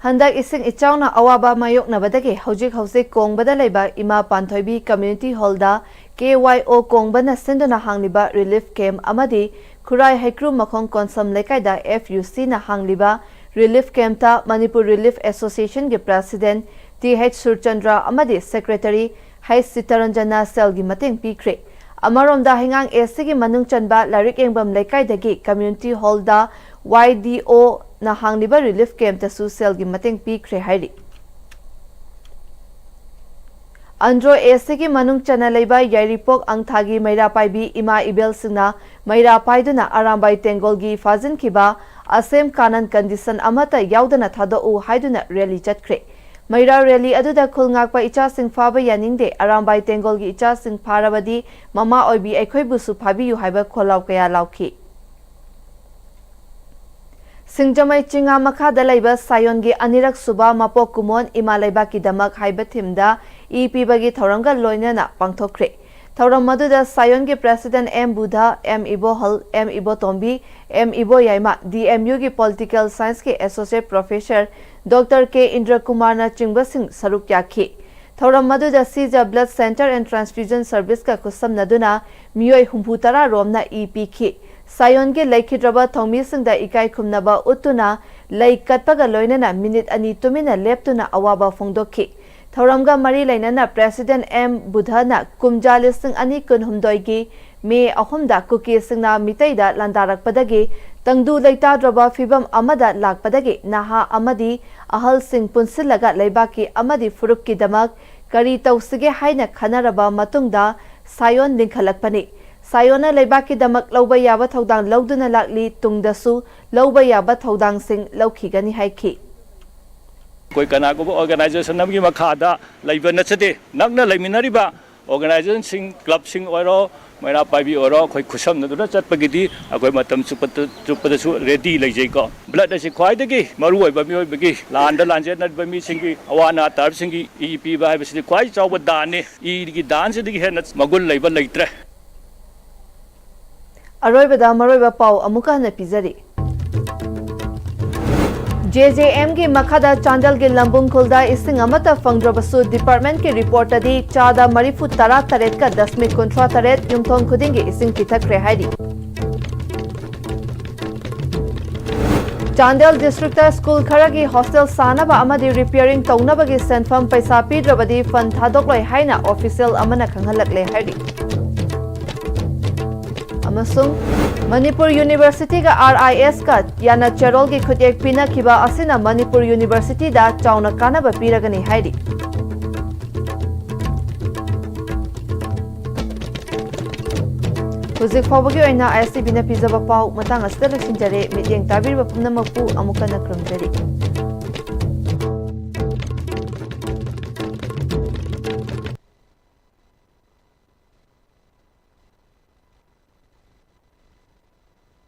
ꯍꯟꯗꯛ ꯏꯁꯤꯡ ꯏꯆꯥꯎꯅ ꯑꯋꯥꯕ ꯃꯥꯌꯣꯛꯅꯕꯗꯒꯤ ꯍꯧꯖꯤꯛ ꯍꯧꯖꯤꯛ ꯀꯣꯡꯕꯗ ꯂꯩꯕ ꯏꯃꯥ ꯄꯥꯟꯊꯣꯏꯕꯤ ꯀꯝꯃ꯭ꯌꯨꯅꯤꯇꯤ ꯍꯣꯜꯗ ꯀꯦ ꯋꯥꯏ ꯑꯣ ꯀꯣꯡꯕꯅ ꯁꯤꯟꯗꯨꯅ ꯍꯥꯡꯂꯤꯕ ꯔꯤꯂꯤꯐ ꯀꯦꯝꯞ ꯑꯃꯗꯤ ꯈꯨꯔꯥꯏ ꯍꯩꯀ꯭ꯔꯨ ꯃꯈꯣꯡ ꯀꯣꯟꯁꯝ ꯂꯩꯀꯥꯏꯗ ꯑꯦꯐ ꯌꯨ ꯁꯤꯅ ꯍꯥꯡꯂꯤꯕ ꯔꯤꯂꯤꯐ ꯀꯦꯝꯞꯇ ꯃꯅꯤꯄꯨꯔ ꯔꯤꯂꯤꯐ ꯑꯦꯁꯣꯁꯤꯌꯦꯁꯟꯒꯤ ꯄ꯭ꯔꯦꯁꯤꯗꯦꯟꯠ ꯇꯤ ꯍꯩꯆ ꯁꯨꯔꯆꯟꯗ꯭ꯔ ꯑꯃꯗꯤ ꯁꯦꯀ꯭ꯔꯦꯇꯔꯤ ꯍꯩꯆ ꯁꯤꯇꯔꯟꯖꯟꯅ ꯁꯦꯜꯒꯤ ꯃꯇꯦꯡ ꯄꯤꯈ꯭ꯔꯦ꯫ ꯑꯃꯔꯣꯝꯗ, ꯍꯩꯉꯥꯡ ꯑꯦ ꯁꯤꯒꯤ ꯃꯅꯨꯡ ꯆꯟꯕ ꯂꯥꯏꯔꯤꯛ ꯌꯦꯡꯐꯝ ꯂꯩꯀꯥꯏꯗꯒꯤ ꯀꯝꯃ꯭ꯌꯨꯅꯤꯇꯤ ꯍꯣꯜꯗ ꯋꯥꯏ ꯗꯤ ꯑꯣꯅ ꯍꯥꯡꯂꯤꯕ ꯔꯤꯂꯤꯐ ꯀꯦꯝꯞꯇꯁꯨ ꯁꯦꯜꯒꯤ ꯃꯇꯦꯡ ꯄꯤꯈ꯭ꯔꯦ ꯍꯥꯏꯔꯤ꯫ ꯑꯟꯗ꯭ꯔꯣ ꯑꯦ ꯁꯤꯒꯤ ꯃꯅꯨꯡ ꯆꯟꯅ ꯂꯩꯕ ꯌꯥꯏꯔꯤꯄꯣꯛ ꯑꯪꯊꯥꯒꯤ ꯃꯩꯔꯥ ꯄꯥꯏꯕꯤ ꯏꯃꯥ ꯏꯕꯦꯜꯁꯤꯡꯅ ꯃꯩꯔꯥ ꯄꯥꯏꯗꯨꯅ ꯑꯔꯥꯝꯕꯥꯏ ꯇꯦꯡꯒꯣꯜꯒꯤ ꯐꯥꯖꯤꯟꯈꯤꯕ ꯑꯁꯦꯝ ꯀꯥꯅꯟ ꯀꯟꯗꯤꯁꯟ ꯑꯃꯠꯇ ꯌꯥꯎꯗꯅ ꯊꯥꯗꯣꯛꯎ ꯍꯥꯏꯗꯨꯅ ꯔꯦꯂꯤ ꯆꯠꯈ꯭ꯔꯦ꯫ ꯃꯩꯔꯥ ꯔꯦꯂꯤ ꯑꯗꯨꯗ ꯈꯨꯜ ꯉꯥꯛꯄ ꯏꯆꯥꯁꯤꯡ ꯐꯥꯕ ꯌꯥꯅꯤꯡꯗꯦ, ꯑꯔꯥꯝꯕꯥꯏ ꯇꯦꯡꯒꯣꯜꯒꯤ ꯏꯆꯥꯁꯤꯡ ꯐꯥꯔꯕꯗꯤ ꯃꯃꯥ ꯑꯣꯏꯕꯤ ꯑꯩꯈꯣꯏꯕꯨꯁꯨ ꯐꯥꯕꯤꯌꯨ ꯍꯥꯏꯕ ꯈꯣꯜꯂꯥꯎ ꯀꯌꯥ ꯂꯥꯎꯈꯤ꯫ ꯁꯤꯡꯖꯃꯩ ꯆꯤꯡꯉꯥ ꯃꯈꯥꯗ ꯂꯩꯕ ꯁꯥꯌꯣꯟꯒꯤ ꯑꯅꯤꯔꯛ ꯁꯨꯕ ꯃꯄꯣꯛ ꯀꯨꯝꯑꯣꯟ ꯏꯃꯥ ꯂꯩꯕꯥꯛꯀꯤꯗꯃꯛ ꯍꯥꯏꯕ ꯊꯤꯝꯗ ꯏ ꯄꯤꯕꯒꯤ ꯊꯧꯔꯝꯒ ꯂꯣꯏꯅꯅ ꯄꯥꯡꯊꯣꯛꯈ꯭ꯔꯦ꯫ ꯊꯧꯔꯝ ꯑꯗꯨꯗ ꯁꯥꯌꯣꯟꯒꯤ president M Buddha, M Ibohal, M Ibotombi, M Iboyaima, D M ꯌꯨꯒꯤ ꯄꯣꯂꯤꯇꯤꯀꯦꯜ ꯁꯥꯏꯟꯁꯀꯤ ꯑꯦꯁꯣꯁꯤꯌꯦꯠ ꯄ꯭ꯔꯣꯐꯦꯁꯔ ꯗꯣꯛꯇꯔ ꯀꯦ ꯏꯟꯗ꯭ꯔꯀꯨꯃꯥꯔꯅꯆꯤꯡꯕꯁꯤꯡ ꯁꯔꯨꯛ ꯌꯥꯈꯤ꯫ ꯊꯧꯔꯝ ꯑꯗꯨꯗ Shija blood centre and transfusion ꯁꯔꯚꯤꯁꯀ ꯈꯨꯠꯁꯝꯅꯗꯨꯅ ꯃꯤꯑꯣꯏ ꯍꯨꯝꯐꯨ ꯇꯔꯥ ꯔꯣꯝꯅ ꯏ ꯄꯤꯈꯤ꯫ ꯁꯥꯌꯣꯟꯒꯤ ꯂꯩꯈꯤꯗ꯭ꯔꯕ ꯊꯧꯃꯤꯁꯤꯡꯗ ꯏꯀꯥꯏ ꯈꯨꯝꯅꯕ ꯎꯠꯇꯨꯅ ꯂꯩ ꯀꯠꯄꯒ ꯂꯣꯏꯅꯅ ꯃꯤꯅꯤꯠ ꯑꯅꯤ ꯇꯨꯃꯤꯟꯅ ꯂꯦꯞꯇꯨꯅ ꯑꯋꯥꯕ ꯐꯣꯡꯗꯣꯛꯈꯤ꯫ ꯊꯧꯔꯝꯒ ꯃꯔꯤ ꯂꯩꯅꯅ ꯄ꯭ꯔꯦꯁꯤꯗꯦꯟꯠ ꯑꯦꯝ ꯕꯨꯙꯅ ꯀꯨꯝꯖꯥ ꯂꯤꯁꯤꯡ ꯑꯅꯤ ꯀꯨꯟꯍꯨꯝꯗꯣꯏꯒꯤ ꯃꯦ ꯑꯍꯨꯝꯗ ꯀꯨꯀꯤꯁꯤꯡꯅ ꯃꯤꯇꯩꯗ ꯂꯥꯟꯗꯥꯔꯛꯄꯗꯒꯤ ꯇꯪꯗꯨ ꯂꯩꯇꯥꯗ꯭ꯔꯕ ꯐꯤꯚꯝ ꯑꯃꯗ ꯂꯥꯛꯄꯗꯒꯤ ꯅꯍꯥ ꯑꯃꯗꯤ ꯑꯍꯜꯁꯤꯡ ꯄꯨꯟꯁꯤꯜꯂꯒ ꯂꯩꯕꯥꯛꯀꯤ ꯑꯃꯗꯤ ꯐꯨꯔꯨꯞꯀꯤꯗꯃꯛ ꯀꯔꯤ ꯇꯧꯁꯤꯒꯦ ꯍꯥꯏꯅ ꯈꯟꯅꯔꯕ ꯃꯇꯨꯡꯗ ꯁꯥꯌꯣꯟ ꯂꯤꯡꯈꯠꯂꯛꯄꯅꯤ꯫ ꯁꯥꯌꯣꯟꯅ ꯂꯩꯕꯥꯛꯀꯤꯗꯃꯛ ꯂꯧꯕ ꯌꯥꯕ ꯊꯧꯗꯥꯡ ꯂꯧꯗꯨꯅ ꯂꯥꯛꯂꯤ, ꯇꯨꯡꯗꯁꯨ ꯂꯧꯕ ꯌꯥꯕ ꯊꯧꯗꯥꯡꯁꯤꯡ ꯂꯧꯈꯤꯒꯅꯤ ꯍꯥꯏꯈꯤ꯫ ꯑꯩꯈꯣꯏ ꯀꯅꯥꯒꯨꯝꯕ ꯑꯣꯔꯒꯅꯥꯏꯖꯦꯁꯟ ꯑꯃꯒꯤ ꯃꯈꯥꯗ ꯂꯩꯕ ꯅꯠꯆꯗꯦ꯫ ꯅꯛꯅ ꯂꯩꯃꯤꯟꯅꯔꯤꯕ ꯑꯣꯔꯒꯅꯥꯏꯖꯦꯁꯟꯁꯤꯡ, ꯀ꯭ꯂꯕꯁꯤꯡ ꯑꯣꯏꯔꯣ, ꯃꯩꯔꯥ ꯄꯥꯏꯕꯤ ꯑꯣꯏꯔꯣ, ꯑꯩꯈꯣꯏ ꯈꯨꯠꯁꯝꯅꯗꯨꯅ ꯆꯠꯄꯒꯤꯗꯤ ꯑꯩꯈꯣꯏ ꯃꯇꯝ ꯆꯨꯞꯄꯗ-, ꯆꯨꯞꯄꯗꯁꯨ ꯔꯦꯗꯤ ꯂꯩꯖꯩꯀꯣ꯫ ꯕ꯭ꯂꯠ ꯑꯁꯤ ꯈ꯭ꯋꯥꯏꯗꯒꯤ ꯃꯔꯨ ꯑꯣꯏꯕ ꯃꯤꯑꯣꯏꯕꯒꯤ ꯂꯥꯟꯗ ꯂꯥꯟꯖꯦꯟꯅꯔꯤꯕ ꯃꯤꯁꯤꯡꯒꯤ ꯑꯋꯥ ꯑꯅꯥ ꯇꯥꯔꯕꯁꯤꯡꯒꯤ ꯏ ꯄꯤꯕ ꯍꯥꯏꯕꯁꯤꯗꯤ ꯈ꯭ꯋꯥꯏ ꯆꯥꯎꯕ ꯗꯥꯟꯅꯤ꯫ ꯏꯒꯤ ꯗꯥꯟꯁꯤꯗꯒꯤ ꯍꯦꯟꯅ ꯃꯒꯨꯟ ꯂꯩꯕ ꯂꯩꯇ꯭ꯔꯦ꯫ ꯑꯔꯣꯏꯕꯗ ꯃꯔꯨꯑꯣꯏꯕ ꯄꯥꯎ ꯑꯃꯨꯛꯀ ꯍꯟꯅ ꯄꯤꯖꯔꯤ꯫ ꯖꯦ ꯖꯦ ꯑꯦꯝꯒꯤ ꯃꯈꯥꯗ ꯆꯥꯟꯗꯦꯜꯒꯤ ꯂꯝꯕꯨꯡ ꯈꯨꯜꯗ ꯏꯁꯤꯡ ꯑꯃꯠꯇ ꯐꯪꯗ꯭ꯔꯕꯁꯨ, ꯗꯤꯄꯥꯔꯠꯃꯦꯟꯠꯀꯤ ꯔꯤꯄꯣꯔꯠꯇꯗꯤ ꯆꯥꯗ ꯃꯔꯤꯐꯨ ꯇꯔꯥ ꯇꯔꯦꯠꯀ ꯗꯁꯃꯤꯛ ꯀꯨꯟꯊ꯭ꯔꯥ ꯇꯔꯦꯠ ꯌꯨꯝꯊꯣꯡ ꯈꯨꯗꯤꯡꯒꯤ ꯏꯁꯤꯡ ꯄꯤꯊꯛꯈ꯭ꯔꯦ ꯍꯥꯏꯔꯤ꯫ ꯆꯥꯟꯗꯦꯜ ꯗꯤꯁꯇ꯭ꯔꯤꯛꯇ ꯁ꯭ꯀꯨꯜ ꯈꯔꯒꯤ ꯍꯣꯁꯇꯦꯜ ꯁꯥꯅꯕ ꯑꯃꯗꯤ ꯔꯤꯄꯤꯌꯔꯤꯡ ꯇꯧꯅꯕꯒꯤ ꯁꯦꯟꯐꯝ ꯄꯩꯁꯥ ꯄꯤꯗ꯭ꯔꯕꯗꯤ ꯐꯟ ꯊꯥꯗꯣꯛꯂꯣꯏ ꯍꯥꯏꯅ ꯑꯣꯐꯤꯁꯤꯌꯦꯜ ꯑꯃꯅ ꯈꯪꯍꯜꯂꯛꯂꯦ ꯍꯥꯏꯔꯤ꯫ ꯑꯃꯁꯨꯡ ꯃꯅꯤꯄꯨꯔ ꯌꯨꯅꯤꯚꯔꯁꯤꯇꯤꯒ ꯑꯥꯔ ꯑꯥꯏ ꯑꯦꯁꯀ ꯌꯥꯅ ꯆꯦꯔꯣꯜꯒꯤ ꯈꯨꯠꯌꯦꯛ ꯄꯤꯅꯈꯤꯕ ꯑꯁꯤꯅ ꯃꯅꯤꯄꯨꯔ ꯌꯨꯅꯤꯚꯔꯁꯤꯇꯤꯗ ꯆꯥꯎꯅ ꯀꯥꯟꯅꯕ ꯄꯤꯔꯒꯅꯤ ꯍꯥꯏꯔꯤ꯫ ꯍꯧꯖꯤꯛ ꯐꯥꯎꯕꯒꯤ ꯑꯣꯏꯅ ꯑꯥꯏ ꯑꯦꯁ ꯇꯤ ꯚꯤꯅ ꯄꯤꯖꯕ ꯄꯥꯎ ꯃꯇꯥꯡ ꯑꯁꯤꯗ ꯂꯣꯏꯁꯤꯟꯖꯔꯦ꯫ ꯃꯤꯠꯌꯦꯡ ꯇꯥꯕꯤꯔꯤꯕ ꯄꯨꯝꯅꯃꯛꯄꯨ ꯑꯃꯨꯛ ꯍꯟꯅ ꯈꯨꯔꯨꯝꯖꯔꯤ꯫